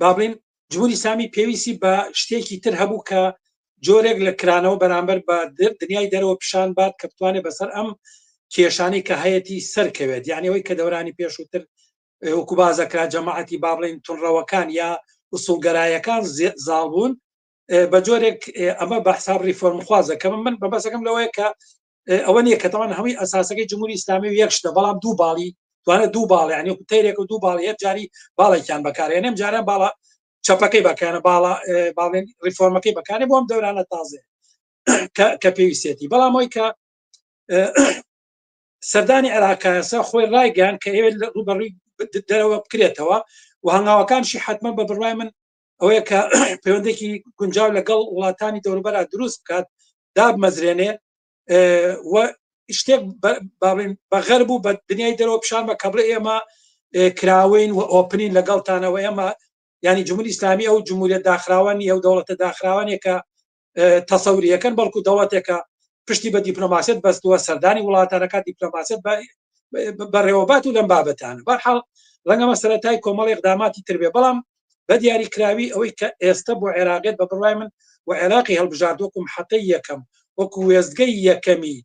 با بڵێن جمهوری ئیسلامی پێویستی بە شتێکی تر هەبوو کە جۆرێک لە کرانەوە بەرامبەر بە دنیای دەرەوە پیشان بات کە بتوانێت بەسەر ئەم کێشانی کە هەیەی سەرکەوێت یعنی ئەوەی کە دەورانی پێشووتر وەکو بازەکرا جەماعەتی با بڵێن تونڕەوەکان یا ئوسوڵگەرایەکان زاڵ بوون بە جۆرێک ئەمە بە حساب ریفۆرمخوازە کە من بەبەسەکەم لەوەیە کە ئەوە نییە کە تەوان هەمووی ئەساسەکەی جمهوری ئیسلامی و یەک شتە بەڵام دوو باڵی توانە دوو باڵ یعنی وەکو تەیرێک و دوو باڵی هەر جاری باڵێکیان بەکارێنێم جاران باڵا چەپەکەی بەکارە باڵا باڵێن ریفۆرمەکەی بەکارێ بۆ ئەم دەورانە تازێ کە پێویستێتی بەڵام ئەوی کە سەردانی عێراقایەسە خۆی ڕایگەیان کە ئەوێت لە ڕووبەڕووی دەرەوە بکرێتەوە و هەنگاوەکانشی حتمما بە بڕوای من ئەوەیە کە پەیوەندێکی گونجاو لەگەڵ وڵاتانی دەوروبەرا دروست بکات دابمەزرێنێ و شتێک باڵین بە غەرب و بە دنیای دەرەوە پیشان بە کە بڵێ ئێمە کراوین و open ین لەگەڵتانەوە ئێمە ینی جمهوری ئیسلامی ئەو جمهوریە داخراوانی ئەو دەوڵەتە داخراوانێکە تەسەوریەکەن بەڵکو دەوڵەتێکە پشتی بە دیپلۆماسیەت بەستووە سەردانی وڵاتانەکە دیپلۆماسیەت بەڕێوەبات و لەم بابەتانە بەرحاڵ ڕەنگەمە سەرەتای کۆمەڵی اقداماتی تر بێ بەڵام بە دیاری کراوی ئەوەی کە ئێستا بۆ عێراقێت بە بڕوای من و عێراقی هەڵبژارد وەکو محەتەی یەکەم وەکو وێستگەی یەکەمی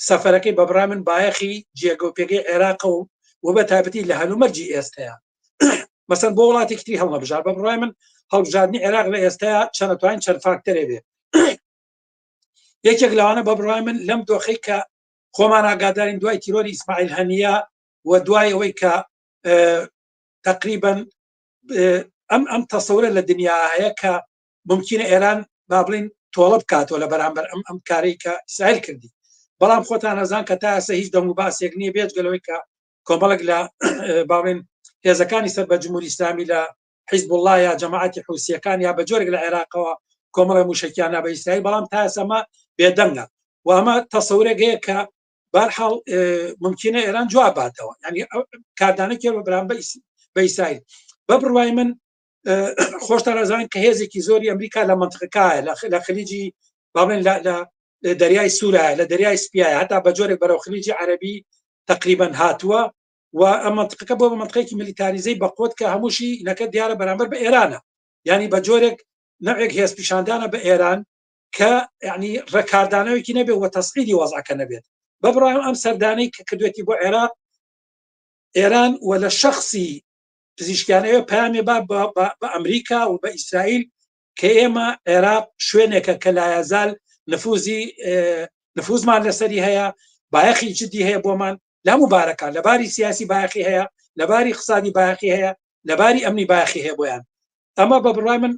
سەفەرەکەی بە بڕای من بایەخی جێگە و پێگەی عێراقە و و بە تایبەتی لە هەلومەرجی ئێستەیە مەسەن بۆ وڵاتێکی تری هەڵنەبژار بە بڕای من هەڵبژاردنی عێراق لە ئێستایا چەند توانین چەند فاکتەرێ بێ. یەکێک لەوانە بە بڕای من لەم دۆخەی کە خۆمان ئاگادارین دوای تیرۆری ئیسماعیل هەنیە و دوای ئەوەی کە تقریبا ئەم ئەم تەسەورە لە دنیا هەیە کە ممکنە ئێران با بڵین تۆڵە بکاتەوە لە بەرامبەر ئەم ئەم کارەی کە ئیسرائیل کردی بەڵام خۆتان ئەزان کە تا ئێستا هیچ دەنگ و باسێک نییە بێجگە لەوەی کە کۆمەڵێک لە باڵێن هێزەکانی سەر بە جمهوری ئیسلامی لە حیزب الله یا جەماعەتی حوسیەکان یا بە جۆرێک لە عێراقەوە کۆمەڵە موشەکیان بە ئیسرائیل بەڵام تا ئێستا ئەمە بێدەنگە و ئەمە تەسەورێک هەیە کە بارحاڵ ممکنە ئێران جواب باتەوە ینی کاردانەکێ بە بەرامبەر بە ئیسرائیل بە بڕوای من خۆشتان ئەزانن کە هێزێکی زۆری ئەمریکا لە منطقەکایە لە خلیجی باڵێن لە دەریای سوورایە لە دەریای سپایە هەتا بە جۆرێک بەرەو خلیجی عەربی تقریبا هاتووە و ئەم منطقەکە بۆ بە منطقێکی میلیتاریزەی بەقوت کە هەمووشی نەکە دیارە بەرامبەر بە ئێرانە ینی بە جۆرێک نەوێک هێز پیشاندانە بە ئێران کە ینی ڕێکاردانەوەیکی نەبێت و تەسعیدی وەزعەکە نەبێت بە بڕایم ئەم سەردانەی کە کردوێتی بۆ عێراق ئێران و لە شخصی پزیشکیانەوە پامێ با بە ئەمریکا و بە ئیسرائیل کە ئێمە عێراق شوێنێکە کە لایەزال نفوزی نفوزمان لەسەری هەیە بایەخی جدی هەیە بۆمان لە مبارەکان لە باری سیاسی بایەخی هەیە لە باری اقتصادی بایەخی هەیە لە باری ئەمنی بایەخی هەیە بۆیان ئەمە بە بڕای من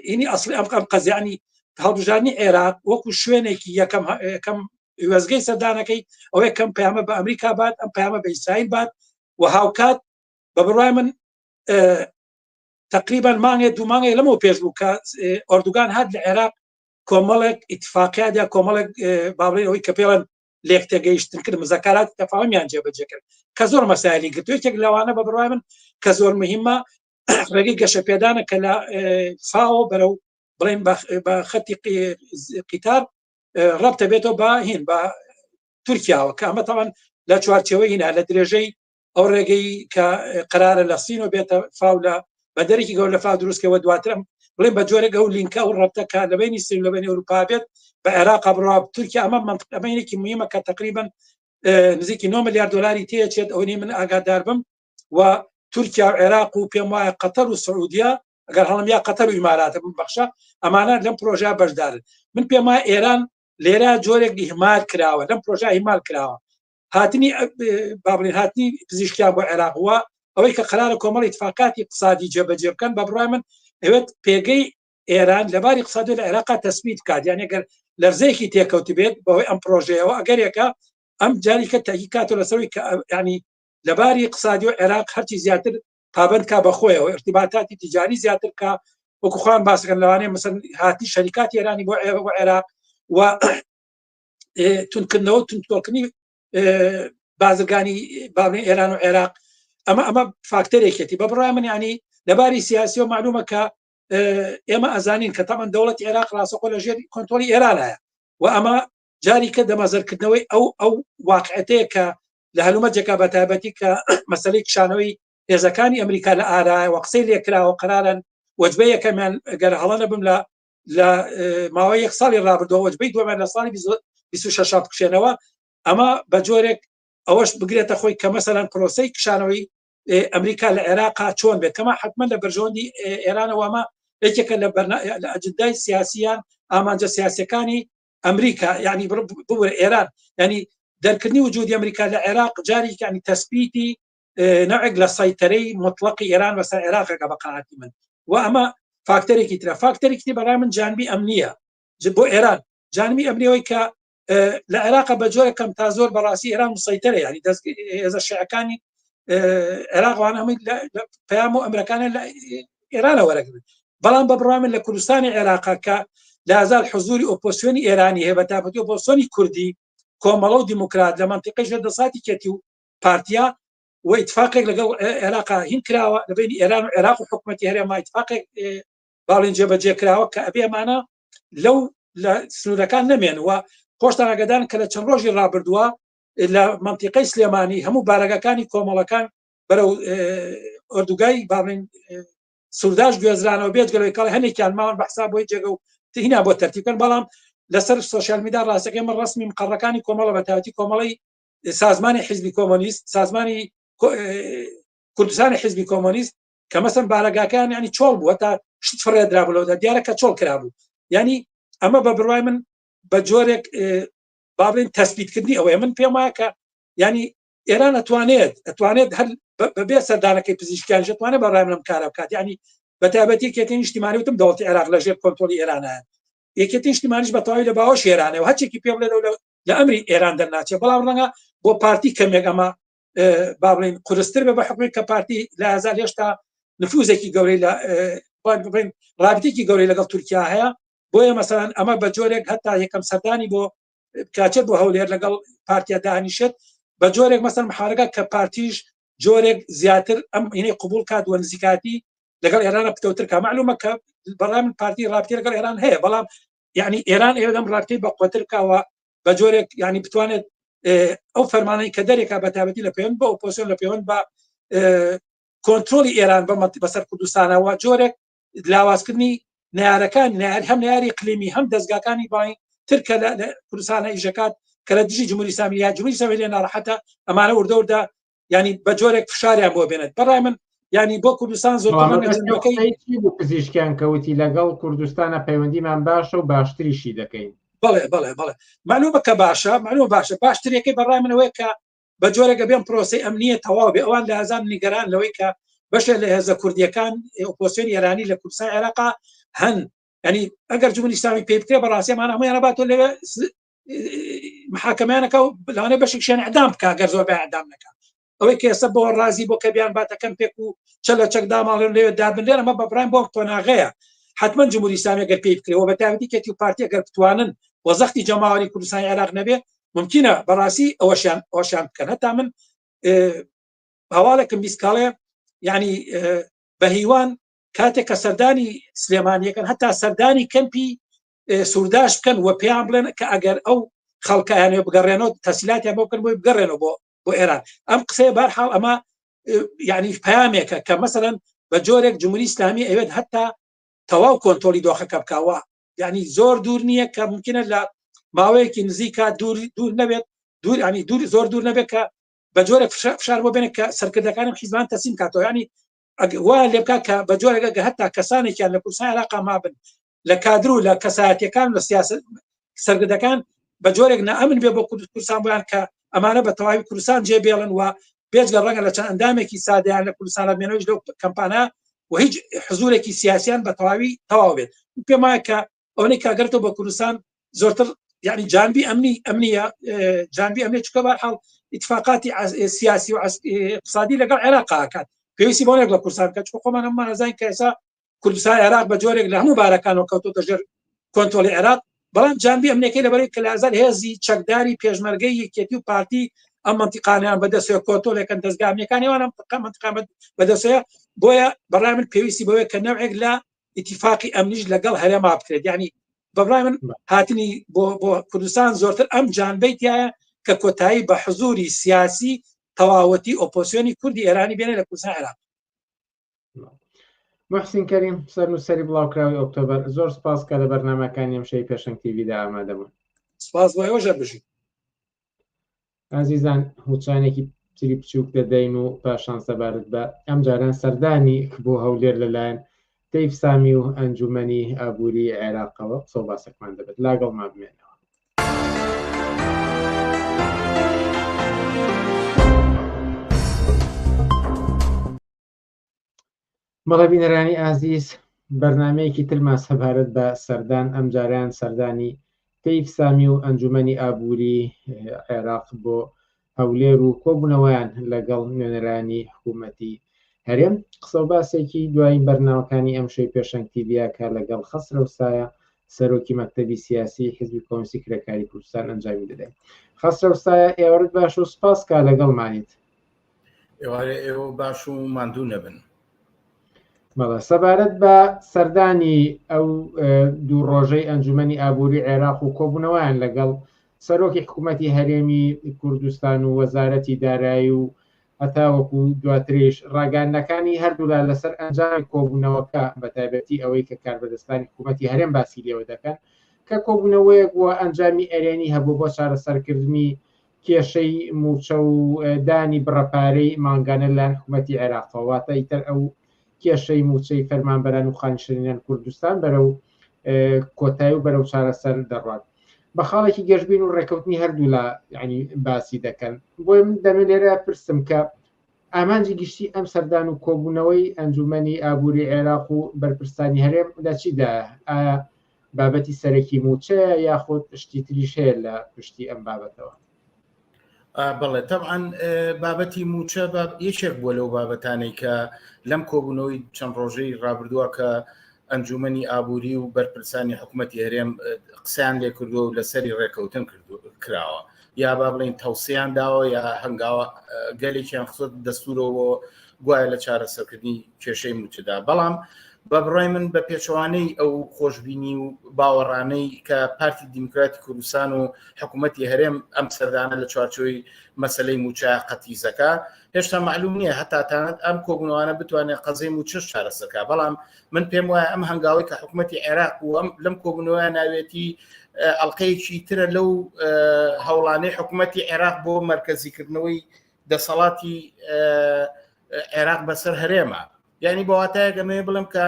ئینی ئەسلی ئەم ئەم قەزیانی هەڵبژاردنی عێراق وەکو شوێنێکی یەکەم یەکەم وێزگەی سەردانەکەی ئەوەیە کەم پەیامە بە ئەمریکا بات ئەم پەیامە بە ئیسرائیل بات و هاوکات بە بڕای من تقریبا مانگێ دوو مانگێ لەمەوە پێش بوو کە ئۆردوگان هات لە عێراق کۆمەڵێک ئیتفاقیات یا کۆمەڵێک باڵێ ئەوەی کە پێڵەن لێک تێگەیشتن کرد مزەکارات تەفاهمیان جێبەجێ کرد کە زۆر مەسایلی گرت یەکێک لەوانە بە بڕای من کە زۆر مهمە ڕێگەی گەشەپێدانە کە لە فاوە بەرەو بڵێن بە خەتی قیتار ڕەبتە بێتەوە بە هین بە تورکیاوە کە ئەمە تاوان لە چوارچێوەی هینا لە درێژەی ئەو ڕێگەی کە قرارە لە سین و بێتە فاو لە بەندەرێکی گەور لە فاو دروستکەوە دواترم بڵێن بە جۆرێک ئەو لینکە و ڕەبتە کە لە بینی سین لە بینی ئەوروپا بێت بە عێراق بڕوا تورکیا ئەمە منطقەمەیەکی مهمە کە تقریبا نزیکی 9 ملیار دلاری تێچێت ئەوەی من ئاگادار بم و تورکیا و عێراق و پێم وایە قەتەر و سعودیا ئەگەر هەڵم یا قەتەر و ئیماراتە بم بەخشە ئەمانە لەم پرۆژە بەشدارن من پێم وایە ئێران لێرە جۆرێک ئیهمال کراوە لەم پرۆژە ئیهمال کراوە هاتنی با بڵێن هاتنی پزیشکیان بۆ عێراق وە ئەوەی کە قرارە کۆمەڵی اتفاقاتی اقتصادی جێبەجێ بکەن بە بڕای من ئەوێت پێگەی ئێران لەباری اقتصادی لە عێراق تەسبیت بکات یعنی ئەگەر لەرزەیەکی تێکەوت بێت بەهۆی ئەم پرۆژەیەوە ئەگەرێکە ئەم جاریکە تاکی کاتۆ لەسەروی کە ینی لەباری اقتصادی و عێراق هەرچی زیاتر پابند کا بەخۆیەوە ارتباطاتی تجاری زیاتر کا وەکو خۆیان باسەکەن لەوانەیە مەسەن هاتنی شەریکاتی ئێرانی بۆ عێراق و تونکردنەوە تونتۆکردنی بازرگانی باڵێن ئێران و عێراق ئەمە ئەمە فاکتەرێکێتی بە بڕای من ینی لەباری سیاسی و معلومە کە ئێمە ئەزانین کە تەمان دەوڵەت عێراق ڕاستەخۆ لە ژێر کۆنتۆلی ئێرانایە و ئەمە جاری کە دەمەزەرکردنەوەی ئەو ئەو واقعەتەیە کە لە هەلومەرجێکا بە تایبەتی کە مەسلەی کشانەوەی هێزەکانی ئەمریکا لە ئارایە و قسەی لێکراوە قەرارن وەجبە یەکەمیان گەر هەڵە نەبم لە لە ماوەی یەک ساڵی ڕابردووە وەجبەی دووەمیان لە ساڵی 26 بکشێنەوە ئەمە بە جۆرێک ئەوەش بگرێتە خۆی کە مەسەلەن پرۆسەی کشانەوەی ئەمریکا لە عێراقا چۆن بێت کەما حتمما لە بەرژەوەندی ئێرانەوە ئەمە یەکێکە لە لە ئەجندای سیاسیان ئامانجە سیاسەکانی ئەمریکا یعنی ببورە ئێران ینی دەرکردنی وجودی ئەمریکا لە عێراق جارێکانی تەسبیتی نەوعێک لە سەیتەرەی مطلقی ئێران بەسەر عێراقەکە بە قەناعەتی من و ئەمە فاکتەرێکی ترە فاکتەرێکی تر بەڕای من جانبی ئەمنیە بۆ ئێران جانبی ئەمنیەوەی کە لە عێراق بە جۆرە کەم تا زۆر بەڕاستی ئێران مسەیتەرە ینی دەست هێزە شیعەکانی عێراق وانە هەمووی پەیام و ئەمرەکانە لە ئێرانە وەرەگرن بەڵام بە بڕای من لە کوردستانی عێراق کە لازال حزوری ئۆپۆسیۆنی ئێرانی هەیە بە تایبەتی ئۆپۆسیۆنی کوردی کۆمەڵە و دیموکرات لە منطقەی ژێر دەساتی کێتی و پارتیا و ئیتفاقێک لەگەڵ عێراقا هین کراوە لە بینی ئێران و عێراق و حکوومەتی هەرێما ئیتفاقێک باڵین جێبەجێ کراوە کە ئەبێ ئەمانە لەو لە سنوورەکان نەمێن و خۆشتان ئاگادان کە لە چەند ڕۆژی ڕابردووە لە منطقەی سلێمانی هەموو بارەگاکانی کۆمەڵەکان بەرەو ئۆردوگای باڵین سورداش گوێزرانەوە بێجگە لەوەی کەڵێ هەنێکیان ماون بە حساب بۆی جێگە و هینا بۆ تەرتیب کەن بەڵام لەسەر سۆشیال میدیا ڕاستەکەی من ڕسمی مقەڕەکانی کۆمەڵە بە تایبەتی کۆمەڵی سازمانی حیزبی کۆمۆنیست سازمانی کوردستانی حیزبی کۆمۆنیست کە مەسەن بارەگاکان ینی چۆڵ بووە تا شت فڕێدرا بوو لەودا دیارە کە چۆڵ کرابوو ینی ئەمە بە بڕوای من بە جۆرێک با بڵێن تەسبیتکردنی ئەوەیە من پێم وایە کە ینی ئێران ئەتوانێت ئەتوانێت هەر بەبێ سەردانەکەی پزیشکیان ژەتوانێت بە ڕای منم کارە بکات ینی بە تایبەتی یەکێتی نیشتیمانی وتم دەوڵەتی عێراق لە ژێر کۆنترۆڵی ئێرانە یەکێتی نیشتیمانیش بە تەواوی لە باوەش ئێرانە و هەرچێکی پێ بڵێ لە ئەمری ئێران دەرناچێت بەڵام ڕەنگە بۆ پارتی کەمێک ئەمە با بڵین قورستر بە بە حکومی کە پارتی لە هزار هێشتا نفوزێکی گەورەی لە بڵێن رابطێکی گەورەی لەگەڵ تورکیا هەیە بۆیە مەسەلەن ئەمە بە جۆرێک هەتا یەکەم سەردانی بۆ کاچێت بۆ هەولێر لەگەڵ پارتیا دانیشێت بە جۆرێک مەسەر محارەکە کە پارتیش جۆرێک زیاتر ئەم ئینەی قوبول کات وە نزیکاتی لەگەڵ ئێرانە پتەوتر کە معلومە کە بەڵام پارتی رابطی لەگەڵ ئێران هەیە بەڵام یعنی ئێران ئێوە ئەم رابطەی بە قوتر بکەوە بە جۆرێک ینی بتوانێت ئەو فەرمانەی کە دەرێکا بە تابەتی لە پێوەند بە ئۆپۆسیۆن لە پێوەند بە کۆنتترۆلی ئێران بە بەسەر کوردستانەوە جۆرێک لاوازکردنی نارەکان نار هەم ناری قلیمی هەم دەستگاکانی باین ترکە لە کوردستانە ئیشەکات کە لە دژی جمهوری ئیسلامی یا جمهوری ئیسلامی لێ ناڕەحەتە ئەمانە وردە وردە ینی بە جۆرێک فشاریان بۆ بێنێت بەڕای من ینی بۆ کوردستان زۆر پزیشکیان کەوتی لەگەڵ کوردستانە پەیوەندیمان باشە و باشتریشی دەکەین بەڵێ بەڵێ بەڵێ معلومە کە باشە معلومە باشە باشترەکەی بەڕای منەوەی کە بە جۆرێکە بێن پرۆسی ئەمنیە تەواو بێ ئەوان لە هەزار نیگەران لەوەی کە بەشێ لە هێزە کوردیەکان ئۆپۆسیۆن ئێرانی لە کوردستان عێراقا هەن ینی ئەگەر جمهوری ئیسلامی پێی بکرێ بەڕاستی ئەمان هەموویان باتۆ لەوێ محاکەمەیانەکە و لەوانەیە بەشێکیان ئەدام بکە گەر زۆر بە ئەدام نەکە ئەوەی کە ئێستا بۆ ڕازی بۆ کە بیان باتە کەمپێک و چە لە چەک داماڵێن لەوێ دابنرێن ئەمە بە برایم بۆ قۆناغەیە حتمما جمهوری ئیسلامی گەر پێی بکرێ و بە تایبەتی کەتی و پارتی گەر بتوانن وەزەختی جەماوەری کوردستانی عێراق نەبێ ممکنە بەڕاستی ئەوەشیان ئەوشیان بکەن هەتا من هەواڵێکم بیسکاڵێ یعنی بە هیوان کاتێک کە سەردانی سلێمانیەکەن هەتا سەردانی کەمپی سورداش بکەن و پێیان بڵێن کە ئەگەر ئەو خەڵکایانێ بگەڕێنەوە تەسیلاتیان بۆ بکەن بۆی بگەڕێنەوە بۆ بۆ ئێران ئەم قسەیە بارحاڵ ئەمە یعنی پامێکە کە مەسەەن بە جۆرێک جمهوری ئیسلامی ئەوێت هەتا تەواو کۆنتۆلی دۆخەکە بکەوە یعنی زۆر دوور نییە کە ممکنە لە ماوەیەکی نزیکە دوور دوور نەبێت دوور ینی دوور زۆر دوور نەبێت کە بە جۆرێک فشار بۆ بێنێت کە سەرکردەکانم حیزبان تەسلیم کاتەوە ینی وا لێ بکات کە بە جۆرێک گە هەتا کەسانێکیان لە کوردستان عێراقا مابن لە کادر و لە کەسایەتیەکان لە سیاست سەرکردەکان بە جۆرێک نائەمن بێ بۆ کوردستان بۆیان کە ئەمانە بە تەواوی کوردستان جێ بێڵن و بێجگە ڕەنگە لە چەند ئەندامێکی سادەیان لە کوردستان بمێنەوەش لەو کەمپانە و هیچ حزورێکی سیاسیان بە تەواوی تەواو بێت پێم وایە کە ئەوەی کاگەرتەوە بە کوردستان زۆرتر یعنی جانبی ئەمنی ئەمنیە جانبی ئەمنی چکە بارحاڵ اتفاقاتی سیاسی و اقتصادی لەگەڵ عێراق کات پێویستی بۆ لە کوردستان کە چکە خۆمان هەمومان ئەزانین کە ئێستا کوردستان عێراق بە جۆرێک لە هەموو بارەکانەوە کەوتۆتە ژێر کۆنترۆڵی عێراق بەڵام جانبی ئەمنیەکەی لەبەرەی کە لازار هێزی چەکداری پێشمەرگەی یەکێتی و پارتی ئەم منتیقانیان بەدەستەوە کۆنترۆڵێکن دەزگا ئەمنیەکانی ئەوان ئەم منتیقان بەدەستەوە بۆیە بەڕای من پێویستی بەوەیە کە نەوعێک لە ئیتیفاقی ئەمنیش لەگەڵ هەرێما بکرێت یعنی بەڕای من هاتنی بۆ بۆ کوردستان زۆرتر ئەم جانبەی تایە کە کۆتایی بە حزوری سیاسی تەواوەتی ئۆپۆسیۆنی کوردی ئێرانی بێنێ لە کوردستان عێراق. محسین کەریم سەرنووسەری بڵاوکراوی ئۆکتۆبەر زۆر سپاس کە لە بەرنامەکانی ئەمشەوی پێشەنگ تیڤیدا ئامادە بوون. سپاس بۆ ئێوەش هەر بژین. ئازیزان هوچانێکی تری بچووک دەدەین و پاشان سەبارەت بە ئەمجاران سەردانی بۆ هەولێر لەلایەن تەیف سامی و ئەنجومەنی ئابووری عێراقەوە قسە و باسەکمان دەبێت لاگەڵمان بمێنەوە. بەڵێ بینەرانی ئازیز بەرنمەیەکی ترمان سەبارەت بە سەردان ئەمجارەیان سەردانی تەیف سامی و ئەنجومەنی ئابووری عێراق بۆ هەولێر و کۆبوونەوەیان لەگەڵ نوێنەرانی حکوومەتی هەرێم قسە و باسێکی دوایین بەرنامەکانی ئەمشەوی پێشەنگ تیڤە کە لەگەڵ خەسرەو سایە سەرۆکی مەکتەبی سیاسی حزبی کۆمۆنیستی کرێکاری کوردستان ئەنجامی دەدەین خەسرەو سایە ئێوارت باش و سپاس کا لەگەڵمانیت ئێوارێ ئێوە باش و ماندوو نەبن. بەڵێ سەبارەت بە سەردانی ئەو دوو ڕۆژەی ئەنجومەنی ئابووری عێراق و کۆبوونەوەیان لەگەڵ سەرۆکی حکوومەتی هەرێمی کوردستان و وەزارەتی دارایی و هەتاوەکو دواتریش ڕاگەیاندنەکانی هەردوولا لەسەر ئەنجامی کۆبوونەوەکە بەتایبەتی ئەوەی کە کاربەدەستانی حکوومەتی هەرێم باسی لێوە دەکەن کە کۆبوونەوەیەک بووە ئەنجامی ئەرێنی هەبوو بۆ چارەسەرکردنی کێشەی مووچە و دانی بڕە پارەی مانگانە لەلایەن حکوومەتی عێراقەوە، واتە ئیتر ئەو کێشەی مووچەی فەرمانبەران و خانشنینان کوردستان بەرەو کۆتایی و بەرەو چارەسەر دەڕوات. بە خاڵێکی گەشبین و ڕێکەوتنی هەردوولا یعنی باسی دەکەن بۆیە من دەمێ لێرە پرسم کە ئامانجی گشتی ئەم سەردان و کۆبوونەوەی ئەنجومەنی ئابووری عێراق و بەرپرسانی هەرێم لە چیدایە؟ ئایا بابەتی سەرەکی مووچەیە یاخود شتی تریش هەیە لە پشتی ئەم بابەتەوە؟ بەڵێ تەبعەن بابەتی مووچە یەکێک بووە لەو بابەتانەی کە لەم کۆبوونەوەی چەند ڕۆژەی ڕابردووە کە ئەنجومەنی ئابووری و بەرپرسانی حکوومەتی هەرێم قسەیان لێ کردووە و لەسەری ڕێکەوتن کراوە یا با بڵین تەوسیان داوە یا هەنگاوە گەلێکیان خستۆت دەستورەوە گوایە لە چارەسەرکردنی کێشەی موچەدا بەڵام بە بڕای من بە پێچەوانەی ئەو خۆشببینی و باوەڕانەی کە پارتی دیموکراتی کوردستان و حکوومەتی هەرێم ئەم سەردانە لە چوارچۆی مەسلەی موچە قەتیزەکە هێشتا معلوم نییە هەتا تانەت ئەم کۆبوونەوانە بتوانێت قەزەی موچەش چارەسەرکە بەڵام من پێم وایە ئەم هەنگاوی کە حکوومەتی عێراق و ئەم لەم کۆبوونەوە ناوێتی ئەڵلقەیەکی ترە لەو هەوڵانەی حکوومەتی عێراق بۆ مرکزیکردنەوەی دەسەڵاتی عێراق بەسەر هەرێمە یعنی بە واتایەک ئەمەوێ بڵێم کە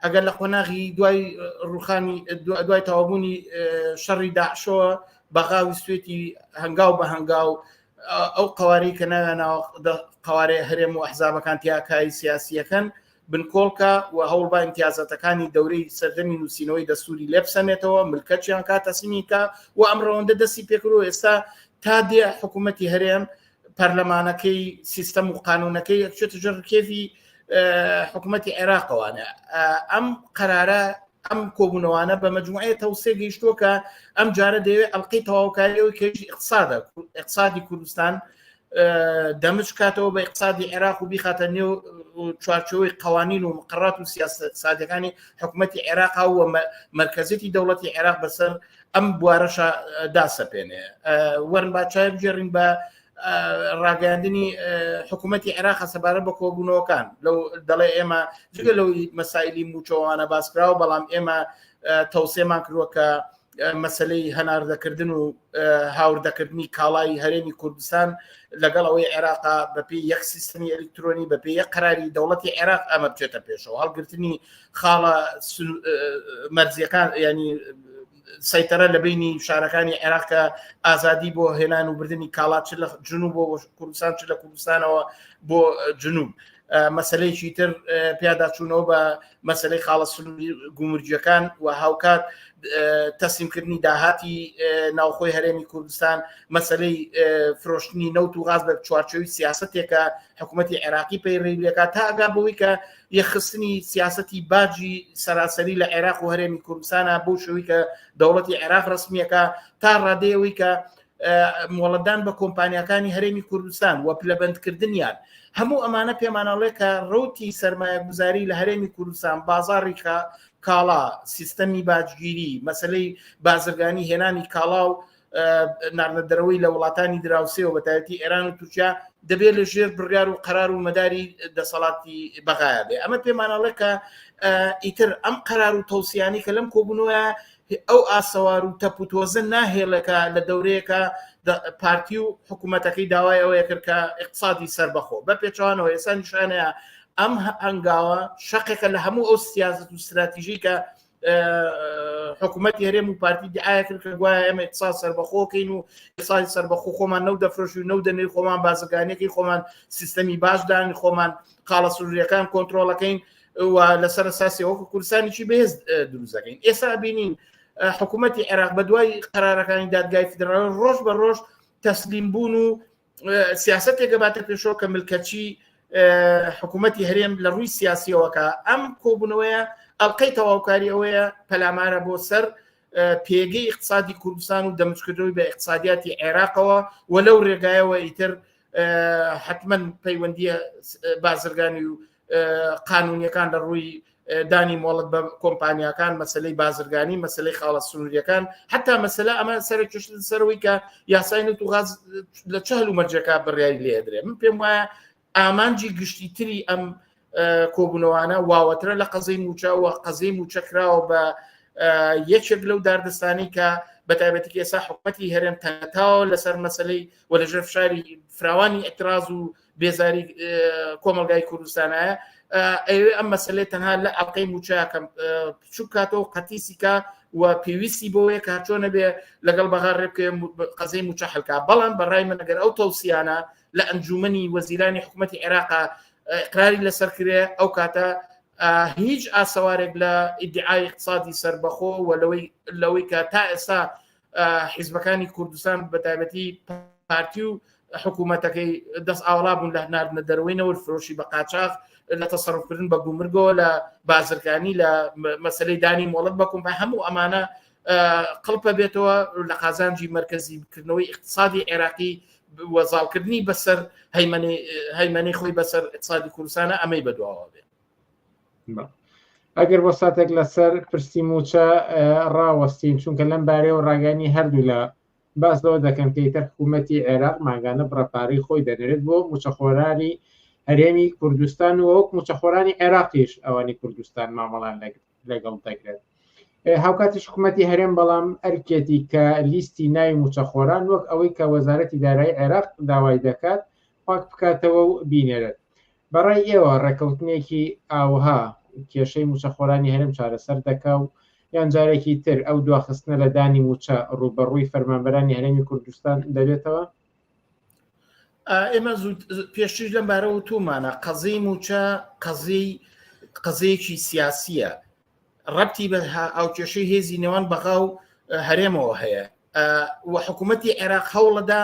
ئەگەر لە قۆناغی دوای ڕوخانی دوای تەوابوونی شەڕی داعشەوە بەغا ویستێتی هەنگاو بە هەنگاو ئەو قوارەی کە ناویانەوە قوارەی هەرێم و ئەحزابەکان تیاکایی سیاسیەکەن بنکۆڵکە و هەوڵبا ئیمتیازاتەکانی دەورەی سەردەمی نووسینەوەی دەستوری لێبسەنێتەوە ملکەچیان کا تەسلیمی کا و ئەم ڕەوەندە دەستی پێکرد ئێستا تا دێ حکوومەتی هەرێم پەرلەمانەکەی سیستەم و قانونەکەی ئەچێتە ژێر ڕکێفی حکوومەتی عێراقەوانە ئەم قەرارە ئەم کۆبوونەوانە بە مجموعەیە تەوسێ گەیشتووە کە ئەم جارە دەیەوێت ئەڵلقەی تەواوکاریەوەی کەژی اقتصادە اقتصادی کوردستان دەمج کاتەوە بە اقتصادی عێراق و بیخاتە نێو چوارچەوەی قوانین و مقرات و سیاسەتەکانی حکوومەتی عێراق و مرکزیەتی دەوڵەتی عێراق بەسەر ئەم بوارەشە داسەپێنێ وەرن با چای بگێڕین بە ڕاگەاندنی حکوومەتی عێراق سەبارە بە کۆبوونەوەکان لەو دەڵێ ئێمە جگە لەو مەسایلی موچەوانە باسکراوە بەڵام ئێمە تەوسێمان کردووە کە مەسلەی هەناردەکردن و هاوردەکردنی کاڵای هەرێمی کوردستان لەگەڵ ئەوەی عێراقا بەپی یەک سیستمی ئەلکترۆنی بەپی یەک قراری دەوڵەتی عێراق ئەمە بچێتە پێشەوە هەڵگرتنی خاڵە مەرزیەکان ینی سەیتەرە لە بینی شارەکانی عێراق کە ئازادی بۆ هێنان و بردننی کاڵا چ لە جنوب بۆ کوردستان چ لە کوردستانەوە بۆ جنوب مەسلەیەکی تر پیاداچوونەوە بە مەسلەی خاڵە سنووری گومرگیەکان و هاوکات تەسلیمکردنی داهاتی ناوخۆی هەرێمی کوردستان مەسلەی فرۆشتنی نەوت و غاز بە چوارچەوی سیاستێکە حکوومەتتی عێراقی پەیڕەوی لەکە تا ئەگا بەوەی کە یەکخستنی سیاسەتی باجی سەراسەری لە عێراق و هەرێمی کوردستانە بۆ شەوی کە دەوڵەتی عێراق ڕسمیەکە تا ڕادەیەوەی کە مۆڵەتدان بە کۆمپانیاکانی هەرێمی کوردستان و پلەبەندکردنیان هەموو ئەمانە پێمانەڵێ کە ڕوتی سەرمایەگوزاری لە هەرێمی کوردستان بازاڕی کاڵا سیستەمی باجگیری مەسلەی بازرگانی هێنانی کاڵا و ناردنە دەرەوەی لە وڵاتانی دراوسێ و بەتایبەتی ئێران و تورکیا دەبێت لە ژێر بڕیار و قەرار و مەداری دەسەڵاتی بەغایا بێ ئەمە پێمانەڵێ کە ئیتر ئەم قەرار و تەوسیانی کە لەم کۆبوونەوە ئەو ئاسەوار و تەپ و تۆزە ناهێڵێکە لە دەورەیەکە پارتی و حکوومەتەکەی داوای ئەوەیە کرد کە اقتصادی سەربەخۆ بە پێچوانەوە ئێستا نیشانەیە ئەم هەنگاوە شەقێکە لە هەموو ئەو سیاست و استراتیژی کە حکوومەتی هەرێم و پارتی دیعاە کرد کە گوایە ئێمە اقتصاد سەربەخۆکەین و اقتصادی سەربەخۆ خۆمان نەو دەفرۆش و نەو دەنێ خۆمان بازرگانیەکەی خۆمان سیستەمی باشدان خۆمان خاڵە سنووریەکان کۆنتترۆڵەکەین و لەسەر ئەساسی وەکو کوردستانێکی بەهێز دروست دەکەین ئێستا بینین حکوومەتی عێراق بە دوای قەرارەکانی دادگای فیدراڵ ڕۆژ بە ڕۆژ تەسلیم بوون و سیاستێکە باتە پێشەوە کە ملکەچی حکوومەتی هەرێم لە ڕووی سیاسیەوەکە ئەم کۆبوونەوەیە ئەڵلقەی تەواوکاری ئەوەیە پەلامارە بۆ سەر پێگەی اقتصادی کوردستان و دەمجکردنەوەی بە اقتصادیاتی عێراقەوە و لەو ڕێگایەوە ئیتر حتمما پەیوەندیە بازرگانی و قانونیەکان لە ڕووی دانی مۆڵەت بە کۆمپانیاکان مەسلەی بازرگانی مەسلەی خاڵە سنووریەکان حتا مەسلە ئەمە سەر کێشتن سەرەوەی کە یاسای نەوت و غاز لە چه هەلومەرجەکە بڕیاری لێدرێ من پێم وایە ئامانجی گشتی تری ئەم کۆبوونەوانە واوەترە لە قەزەی موچە و قەزەی موچە کراوە بە یەکێک لەو داردەستانی کە بە تایبەتی کە ئێستا حکومەتی هەرێم تەنەتاوە لەسەر مەسلەی و لەژێر فشاری فراوانی اعتراض و بێزاری کۆمەلگای کوردستانایە ئەوێ ئەم مەسلەی تەنها لە ئەڵلقەی موچەکەم بچوک کاتەوە قەتیسیکە و پێویستی بۆیە کە چۆنە بێ لەگەڵ بەغا ڕێبکەوێ قەزەی موچە حلکا بەڵام بەڕای من ئەگەر ئەو تەوسیانە لە ئەنجومنی وەزیرانی حکوومەتتی عێراقا ئقراری لەسەر کرێ ئەو کاتە هیچ ئاسەوارێک لە ئیدعای اقتصادی سربەخۆ و لەوەی لەوەی کە تا ئێستا حیزبەکانی کوردستان بە تایبەتی پارتی و حکوومەتەکەی دەست ئاوڵا بوون لە ناردنە دەرەوەی نەوت فرۆشی بە قاچاغ لە تەسەرفکردن بە گومرگەوە لە بازرگانی لە مەسلەی دانی مۆڵەت بە کۆمپای هەموو ئەمانە قڵپە بێتەوە لە قازانجی مرکزی کردنەوەی اقتصادی عێراقی وەزاڵکردنی بەسەر هەیمەنەی خۆی بەسەر اقتصادی کوردستانە ئەمەی بەدواوە بێت. ئەگەر بۆ ساتێک لەسەر پرسی موچە ڕاوەستین چونکە لەم بارەیەوە ڕاگەیانی هەردوولا باس لەوە دەکەن کە ئیتر حکوومەتی عێراق مانگانە بڕە پارەی خۆی دەنێرێت بۆ موچەخۆرانی هەرێمی کوردستان و وەک موچەخۆرانی عێراقیش ئەوانی کوردستان مامەڵان لەگەڵ دەکرێت هاوکاتیش حکوومەتی هەرێم بەڵام ئەرکێتی کە لیستی ناوی موچەخۆران وەک ئەوەی کە وەزارەتی دارایی عێراق داوای دەکات پاک بکاتەوە و بینێرێت بەڕای ئێوە ڕێکەوتنێکی ئاوها کێشەی موچەخۆرانی هەرێم چارەسەر دەکا و یان جارێکی تر ئەو دواخستنە لە دانی موچە ڕووبەڕووی فەرمانبەرانی هەرێمی کوردستان دەبێتەوە؟ ئێمە پێشتریش لەم بارەوە وتوومانە قەزیی موچە قەزیی قەزیەکی سیاسیە ڕەبتی بە هاوکێشەی هێزی نێوان بەغا و هەرێمەوە هەیە و حکوومەتی عێراق هەوڵەدا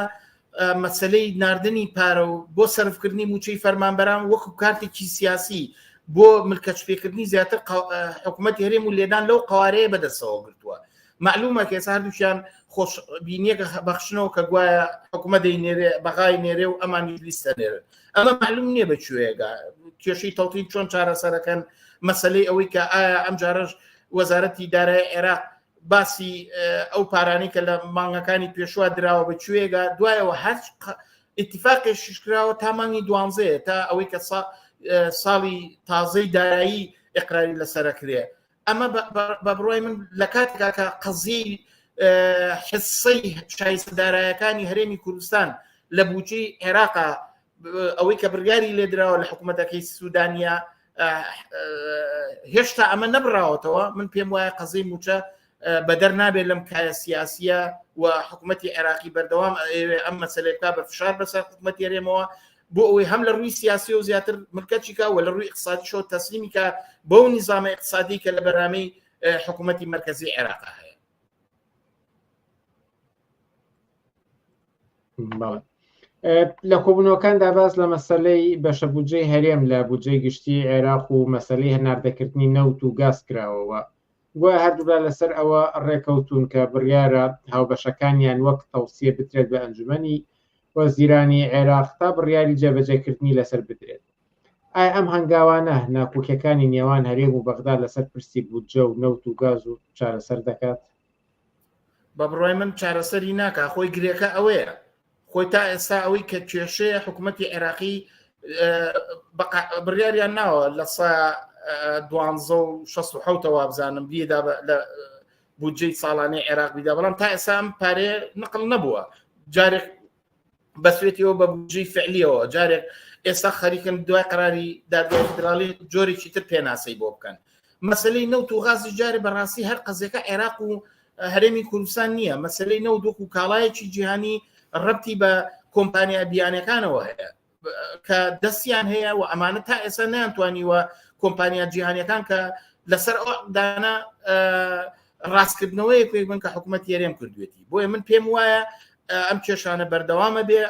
مەسلەی ناردنی پارە و بۆ سەرفکردنی موچەی فەرمانبەران وەکو کارتێکی سیاسی بۆ ملکەچپێکردنی زیاتر حکوومەت هەرێم و لێدان لەو قوارەیە بەدەستەوە گرتووە معلومە کە ئێستا هەردووکیان خۆش بینیەکە بەخشنەوە کە گوایە حکوومەت دەینێرێ بەغای نێرێ و ئەمانی لیستە نێرن ئەمە معلوم نییە بە کوێگا کێشەی تەوتین چۆن چارەسەرەکەن مەسلەی ئەوەی کە ئایا ئەم جارەش وەزارەتی دارای عێراق باسی ئەو پارانەی کە لە مانگەکانی پێشوە دراوە بە کوێگا دوایەوە هەر اتفاقێ ششکراوە تا مانگی دوانزەیە تا ئەوەی کە ساڵی تازەی دارایی ئقراری لەسەرەکرێ ئەمە بە بڕای من لە کاتێکا کە قەزیەی حسەی شایستە دارایەکانی هەرێمی کوردستان لە بودجەی عێراقا ئەوەی کە بڕیاری لێدراوە لە حکوومەتەکەی سوودانیا هێشتا ئەمە نەبراوەتەوە من پێم وایە قەزەی موچە بەدەر نابێت لەم کایە سیاسیە و حکوومەتتی عێراقی بەردەوام ئەم مەسلەکە بە فشار بەسەر حکوومەت هەرێمەوە بۆ ئەوەی هەم لە ڕووی سیاسی و زیاتر ملکەچیکا و لە ڕووی اقتصادیشەوە تەسلیمیکا بەو نیزامە اقتصادی کە لە بەرنامەی حکوومەتی مرکزی عێراق هەیە. لە کۆبوونەوەکاندا باس لە مەسلەی بەشە بودجەی هەرێم لە بودجەی گشتی عێراق و مەسلەی هەناردەکردنی نەوت و گاز کراوەوە گوایە هەردوولا لەسەر ئەوە ڕێکەوتوون کە بڕیارە هاوبەشەکانیان وەک تەوسیە بدرێت بە ئەنجومەنی وەزیرانی عێراق تا بڕیاری جێبەجێکردنی لەسەر بدرێت. ئایا ئەم هەنگاوانە ناکۆکیەکانی نێوان هەرێم و بەغدا لەسەر پرسی بودجە و نەوت و گاز و چارەسەر دەکات؟ بە بڕوای من چارەسەری ناکا خۆی گرێکە ئەوەیە خۆی تا ئێستا ئەوەی کە کێشەیە حکوومەتتی عێراقی بڕیاریان ناوە لە سا دوانزە و حوتەوە بزانم بیدا لە بودجەی ساڵانەی عێراق بیدا بەڵام تا ئێستا ئەم پارەیە نقل نەبووە جارێک بەسوێتیەوە بە بودجەی فعلیەوە جارێک ئێستا خەریکن دوای قراری دادگای فیدراڵی جۆرێکی تر پێناسەی بۆ بکەن مەسلەی نەوت و غازی جارێ بەڕاستی هەر قەزیەکە عێراق و هەرێمی کوردستان نییە مەسلەی نەوت وەکو کاڵایەکی جیهانی ڕەبتی بە کۆمپانیا بیانەکانەوە هەیە کە دەستیان هەیە و ئەمانە تا ئێستا نەیانتوانیوە کۆمپانیا جیهانیەکان کە لەسەر ئەو دانە ڕاستکردنەوەیەک پێک بن کە حکوومەت یاریان کردوێتی بۆیە من پێم وایە ئەم کێشانە بەردەوامە بێ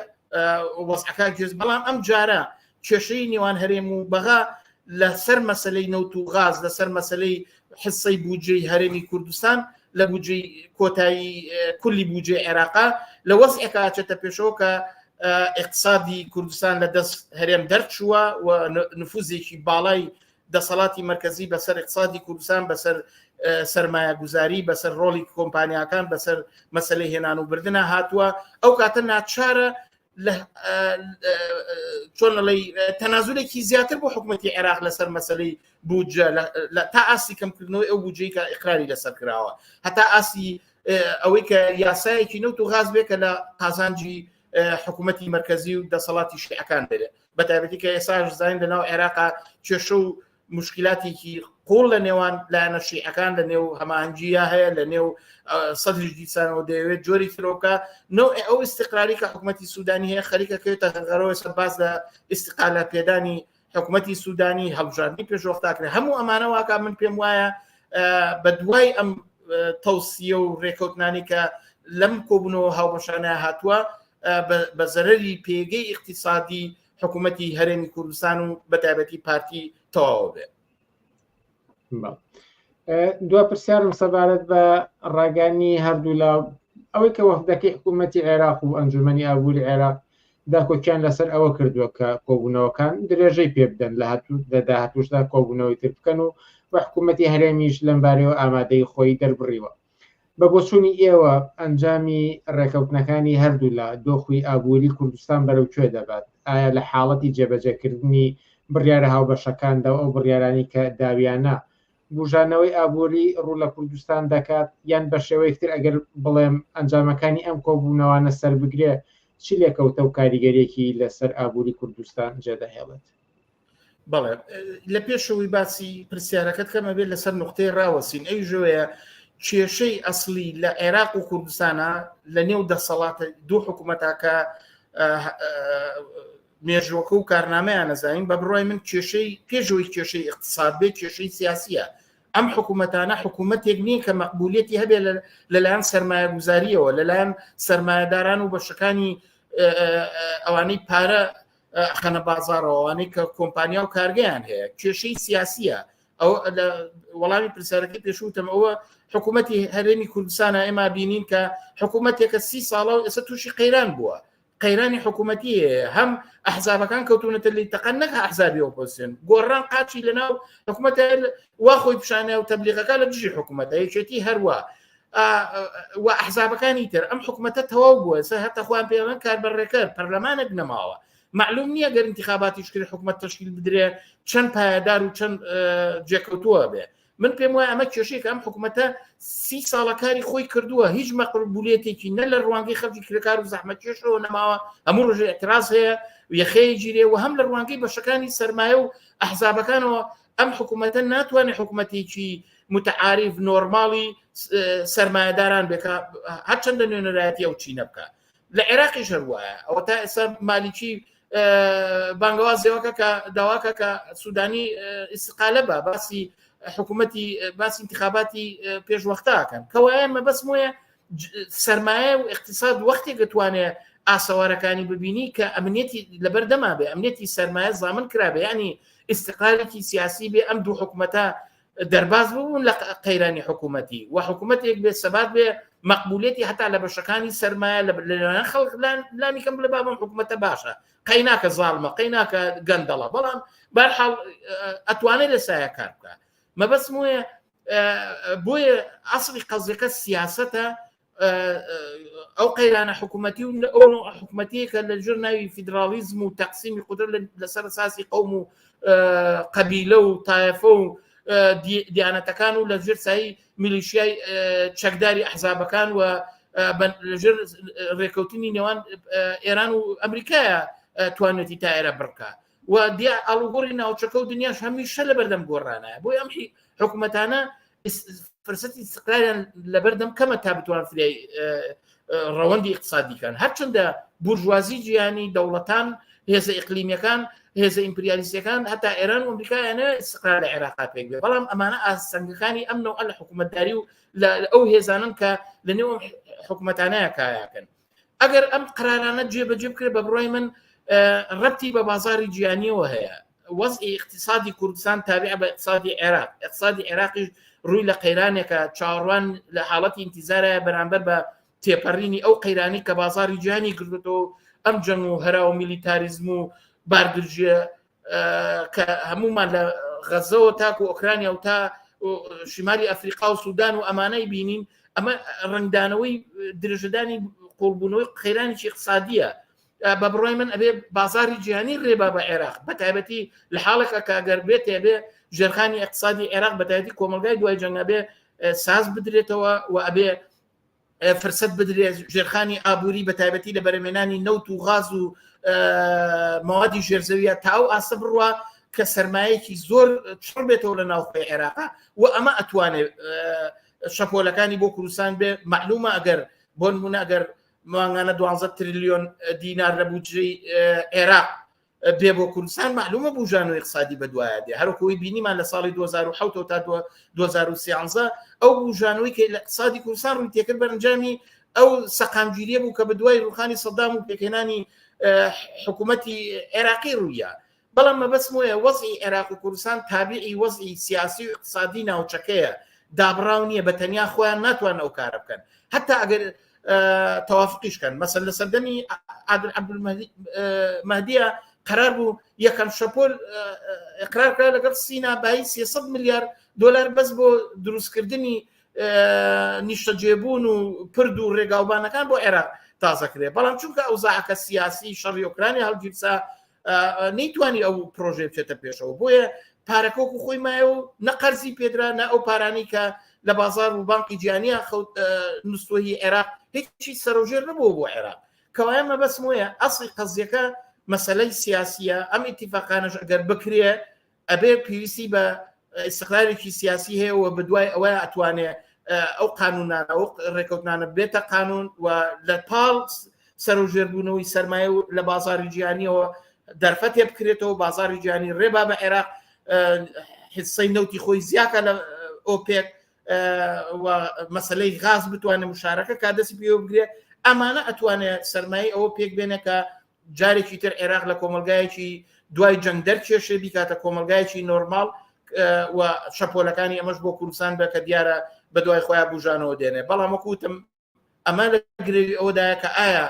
وەزعەکە گوێز بەڵام ئەم جارە کێشەی نێوان هەرێم و بەغا لەسەر مەسلەی نەوت و غاز لەسەر مەسلەی حسەی بودجەی هەرێمی کوردستان لە بودجەی کۆتایی کولی بودجەی عێراقا لە وەزعێکا ئەچێتە پێشەوە کە اقتصادی کوردستان لە دەست هەرێم دەرچووە و نفوزێکی باڵای دەسەڵاتی مرکزی بەسەر اقتصادی کوردستان بەسەر سرمایەگوزاری بەسەر ڕۆڵی کۆمپانیاکان بەسەر مەسلەی هێنان و بردنە هاتووە ئەو کاتە ناچارە چۆن ئەڵێی تەنازولێکی زیاتر بۆ حکوومەتی عێراق لەسەر مەسلەی بودجە تا ئاستی کەمکردنەوەی ئەو بودجەی کە ئیقراری لەسەر کراوە هەتا ئاستی ئەوەی کە یاسایەکی نەوت و غاز بێ کە لە قازانجی حکوومەتی مرکزی و دەسەڵاتی شیعەکان بێت بە تایبەتی کە ئێساش زانین لەناو عێراقا کێشە و مشکلاتێکی قوڵ لە نێوان لایەنە شیعەکان لە نێو هەماهەنگییا هەیە لە نێو سەدریش دیسانەوە دەیەوێت جۆری ترۆکە نەو ئەو ئیستقراری کە حکوومەتی سوودانی هەیە خەریکە کەوێتە غەرەوە سەر باس لە ئیستقالە پێدانی حکوومەتی سوودانی هەڵبژاردنی پێشوەختاکرێ هەموو ئەمانە واکە من پێم وایە بە دوای ئەم تەوسیە و ڕێکەوتنانی کە لەم کۆبوونەوە هاوبەشانە هاتووە بە زەرەری پێگەی ئیقتیسادی حکوومەتی هەرێمی کوردستان و بەتایبەتی پارتی تەواوە بێ. دوا پرسیارم سەبارەت بە ڕاگانی هەردوولا ئەوەی کە وەفدەکەی حکوومەتی عێراق و ئەنجومەنی ئابووری عێراق داکۆکیان لەسەر ئەوە کردووە کە کۆبوونەوەکان درێژەی پێ بدەن لە هاتوو لە داهاتووشدا کۆبوونەوەی تر بکەن و بە حکوومەتی هەرێمیش لەمبارەیەوە ئامادەی خۆی دەربڕیوە. بە بۆچوونی ئێوە ئەنجامی ڕێکەوتنەکانی هەردوولا دۆخی ئابووری کوردستان بەرەو کوێ دەبات؟ ئایا لە حاڵەتی جێبەجێکردنی بڕیارە هاوبەشەکاندا و ئەو بڕیارانەی کە داویانە بوژانەوەی ئابووری ڕوو لە کوردستان دەکات یان بە شێوەیەک تر ئەگەر بڵێم ئەنجامەکانی ئەم کۆبوونەوانە سەربگرێ چ لێکەوتە و کاریگەریەکی لەسەر ئابووری کوردستان جێدەهێڵێت؟ بەڵێ لە پێشەوەی باسی پرسیارەکەت کەمە بێت لەسەر نقطەی ڕاوەسین ئەی ژۆیە کێشەی ئەسلی لە عێراق و کوردستانە لە نێو دەسەڵاتە دوو حکوومەتاکە مێژوەکە و کارنامەیان نەزانین بە بڕای من کێشەی پێشەوەی کێشەی اقتصاد بێ کێشەی سیاسیە ئەم حکوومەتانە حکوومەتێک نییە کە مەقبولیەتی هەبێ لەلایەن سرمایەگوزاریەوە لەلایەن سرمایەداران و بەشەکانی ئەوانەی پارە خەنە بازاڕەوە ئەوانەی کە کۆمپانیا و کارگەیان هەیە کێشەی سیاسیە ئەو لە وەڵامی پرسیارەکەی پێشوتم ئەوە حکوومەتی هەرێمی کوردستانە ئێمە بینین کە حکوومەتێکە سی ساڵە و ئێستا تووشی قەیران بووە قەیرانی حکوومەتی هەیە هەم ئەحزابەکان کەوتونەتە لی تەقەن نەک ئەحزابی ئۆپۆزیسیۆن گۆڕان قاچی لەناو حکوومەتە وا خۆی پیشانە و تەبلیغەکە لە دژی حکوومەتە یەکێتی هەروە و ئەحزابەکانی تر ئەم حکوومەتە تەواو بووە سە هەتا خۆیان پێڵەن کار بەڕێکەر پەرلەمانێک نەماوە معلوم نییە گەر انتخاباتیش کرد حکوومەت تشکیل بدرێ چەند پایەدار و چەند جێکەوتووە بێ من پێم وایە ئەمە کێشەیەکە ئەم حکوومەتە سی ساڵەکاری خۆی کردووە هیچ مەقبولیەتێکی نە لە ڕوانگەی خەڵکی کرێکار و زەحمەتکێشەوە نەماوە هەموو ڕۆژێ اعتراض هەیە یەخەیە گیرێ و هەم لە ڕوانگەی بەشەکانی سەرمایە و ئەحزابەکانەوە ئەم حکوومەتە ناتوانێت حکوومەتێکی متعاریف نۆرماڵی سەرمایەداران بێ کە هەرچەندە نوێنەرایەتی ئەو چینە بکە لە عێراقیش هەر وایە ئەوە تا ئێستا مالیکی بانگەواز زێوەکە کە داواکە کە سوودانی ئیسقالە بە باسی حکوومەتی باسی انتخاباتی پێشوەختاکەن کەوایە مەبەستم وەیە سرمایە و اقتصاد وەختێک دەتوانێت ئاسەوارەکانی ببینی کە ئەمنیەتی لەبەر دەما بێ ئەمنیەتی سرمایە زامن کرابێ ینی ئیسقالێکی سیاسی بێ ئەم دوو حکوومەتە دەرباز ببوون لە قەیرانی حکوومەتی و حکوومەتێک بێ سەبات بێ مەقبولیەتی هەتا لە بەشەکانی سەرمایە لە لەلایەن خەڵک لانی کەم بڵێ بابم حکوومەتە باشە قەی ناکە زاڵمە قەی ناکە گەندەڵە بەڵام بەرحاڵ ئەتوانێت لە سایە کار بکە مەبەستم وەیە بۆیە ئەسڵی قەزیەکە سیاسەتە ئەو قەیرانە حکوومەتی و ئەو حکوومەتیە کە لە ژێر ناوی فیدراڵیزم و تەقسیمی قودرەت لەسەر ئەساسی قەوم و قەبیلە و تایەفە و دیانەتەکان و لە ژێر سایی میلیشیای چەکداری ئەحزابەکان و لەژێر ڕێکەوتنی نێوان ئێران و ئەمریکایە توانێتی تا ئێرە بڕکە و دیا ئاڵوگۆڕی ناوچەکە و دنیاش هەمیشە لە بەردەم گۆڕانە بۆی ئەم حکوومەتانە فرسەتی استقلالیان لەبەردەم کەمە تا بتوان فریای ڕەوەندی اقتصادیکان هەرچەندە بورژوازی جیهانی دەوڵەتان هێزە ئیقلیمیەکان هێزە ئیمپریالیستەکان هەتا ئێران و ئەمریکایانە استقلال لە عێراقا پێک بێ بەڵام ئەمانە ئاستەنگەکانی ئەم نەوە لە حکوومەتداری و لە ئەو هێزانن کە لە نێو حکوومەتانەیە کایاکەن ئەگەر ئەم قرارانە جێبەجێ بکرێت بە بڕای من ڕەتی بە بازاری جیهانیەوە هەیە وەزعی اقتصادی کوردستان تابع بە اقتصادی عێراق اقتصادی عێراقیش ڕووی لە قەیرانێکە چاوەڕوان لە حاڵەتی انتظارە بەرامبەر بە تێپەڕینی ئەو قەیرانی کە بازاری جیهانی کردوەوە ئەم جەنگ و هەرا و میلیتاریزم و بارگرژیە کە هەمومان لە غەزەوە تاکو ئۆکرانیا و تا شمالی ئەفریقا و سوودان و ئەمانەی بینین ئەمە ڕنگدانەوەی درێژەدانی قوڵبوونەوەی قەیرانێکی اقتصادیە بە بڕای من ئەبێ بازاری جیهانی ڕێبا بە عێراق بە تایبەتی لە حاڵێکە کە گەر بێتێ بێ ژێرخانی اقتصادی عێراق بە تایبەتی کۆمەلگای دوای جەنگە بێ ساز بدرێتەوە و ئەبێ فرسەت بدرێت ژێرخانی ئابووری بە تایبەتی لە بەرەمێنانی نەوت و غاز و مەوادی ژێرزەویە تا ئەو ئاستە بڕوا کە سەرمایەکی زۆر چڕ بێتەوە لە ناوخۆی عێراقا و ئەمە ئەتوانێت شەپۆلەکانی بۆ کوردستان بێ معلومە ئەگەر بۆ نمونە ئەگەر مانگانە 12 تریلیۆن دینار لە بودجەی عێراق بێ بۆ کوردستان معلومە بوژانەوەی اقتصادی بەدوایە دێ هەروەکەوەی بینیمان لە ساڵی 2007 تا 2013 ئەو بوژانەوەی کە لە اقتصادی کوردستان ڕووی تێکرد بەرەنجامی ئەو سەقامگیریە بوو کە بەدوای ڕوخانی سەدام و پێکهێنانی حکوومەتی عێراقی ڕوویە بەڵام مەبەستم وەیە وەزعی عێراق و کوردستان تابعی وەزعی سیاسی و اقتصادی ناوچەکەیە دابڕاو نییە بە تەنیا خۆیان ناتوان ئەو کارە بکەن حتا ئەگەر تەوافقیش کەن مەسەل لە سەردەمی عادل عەبدولمەهدیە قرار بوو یەکەم شەپۆل اقرار کرا لەگەڵ سینا بایی 300 ملیار دلار بەس بۆ دروستکردنی نیشتەجێبوون و پرد و ڕێگاوبانەکان بۆ عێراق تازە کرێ بەڵام چونکە ئەو زاعەکە سیاسی شەڕی ئۆکرانیا هەڵگیرسا نەیتوانی ئەو پرۆژێ بچێتە پێشەوە بۆیە پارەکەوەکو خۆی مایە و نە قەرزی پێدرا نە ئەو پارانی کە لە بازار و بانقی جیانە خەوت نووسوەی عێراق هیچی سەرۆژێر نەبوو بۆ عێراق کەوایە مەبەستم وەیە ئەسڵی قەزیەکە مەسەلەی سیاسیە ئەم ئیتیفاقانەش ئەگەر بکرێ ئەبێ پێویستی بە ئیستقرارێکی سیاسی هەیە و بەدوای ئەوەیە ئەتوانێ ئەو قانونانە ئەو ڕێکەوتنانە بێتە قانون و لە پاڵ سەرۆژێربوونەوەی سەرمایە و لە بازاری جیهانیەوە دەرفەتێ بکرێتەوە بازاری جیهانی ڕێبا بە عێراق حسەی نەوتی خۆی زیاکە لە ئۆپێک و مەسلەی غاز بتوانێت مشارەکە کا دەستی پێوە بگرێت ئەمانە ئەتوانێت سەرمایە ئەوە پێک بێنە کە جارێکی تر عێراق لە کۆمەلگایەکی دوای جەنگ دەرکێشێ بیکاتە کۆمەلگایەکی نۆرماڵ و شەپۆلەکانی ئەمەش بۆ کوردستان بە کە دیارە بە دوای خۆیان بژانەوە دێنێ بەڵام وەکوتم ئەمە لە گرەوی ئەوەدایە کە ئایا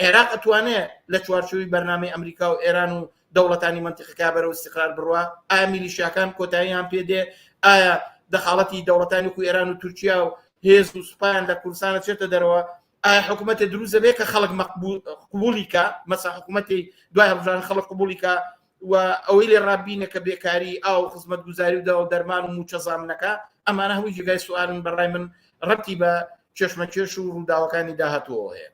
عێراق ئەتوانێ لە چوارچێوەی بەرنامەی ئەمریکا و ئێران و دەوڵەتانی مەنتیقەکە بەرەو ئیستیقرار بڕوا؟ ئایا میلیشیاکان کۆتاییان پێ دێ؟ ئایا دەخاڵەتی دەوڵەتانی وەکو ئێران و تورکیا و هێز و سوپایان لە کوردستان ئەچێتە دەرەوە؟ ئایا حکوومەتێ دروست دەبێت کە خەڵک قبوڵی کا مەسا حکوومەتی دوای هەڵبژاردن خەڵک قبوڵی کا و ئەوەی لێ ڕابینە کە بێکاری ئاو خزمەتگوزاری و داو دەرمان و موچە زامنەکە ئەمانە هەمووی جێگای سوالن بەڕای من ڕەبتی بە کێشمەکێش و ڕووداوەکانی داهاتووەوە هەیە.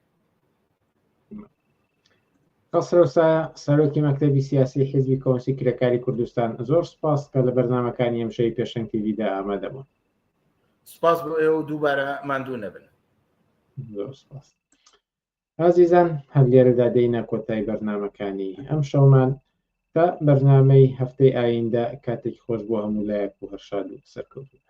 خەسرەو سایە، سەرۆکی مەکتەبی سیاسی حیزبی کۆمۆنیستی کرێکاری کوردستان، زۆر سوپاس کە لە بەرنامەکانی ئەمشەوی پێشەنگ تیڤیدا ئامادە بوون. سوپاس بۆ ئێوە و دووبارە ماندوو نەبن. زۆر سوپاس. ئازیزان هەر لێرەدا دێینە کۆتای بەرنامەکانی ئەمشەومان تا بەرنامەی هەفتەی ئایندە کاتێکی خۆش بۆ هەموو لایەک و هەر شاد و سەرکەوتوو.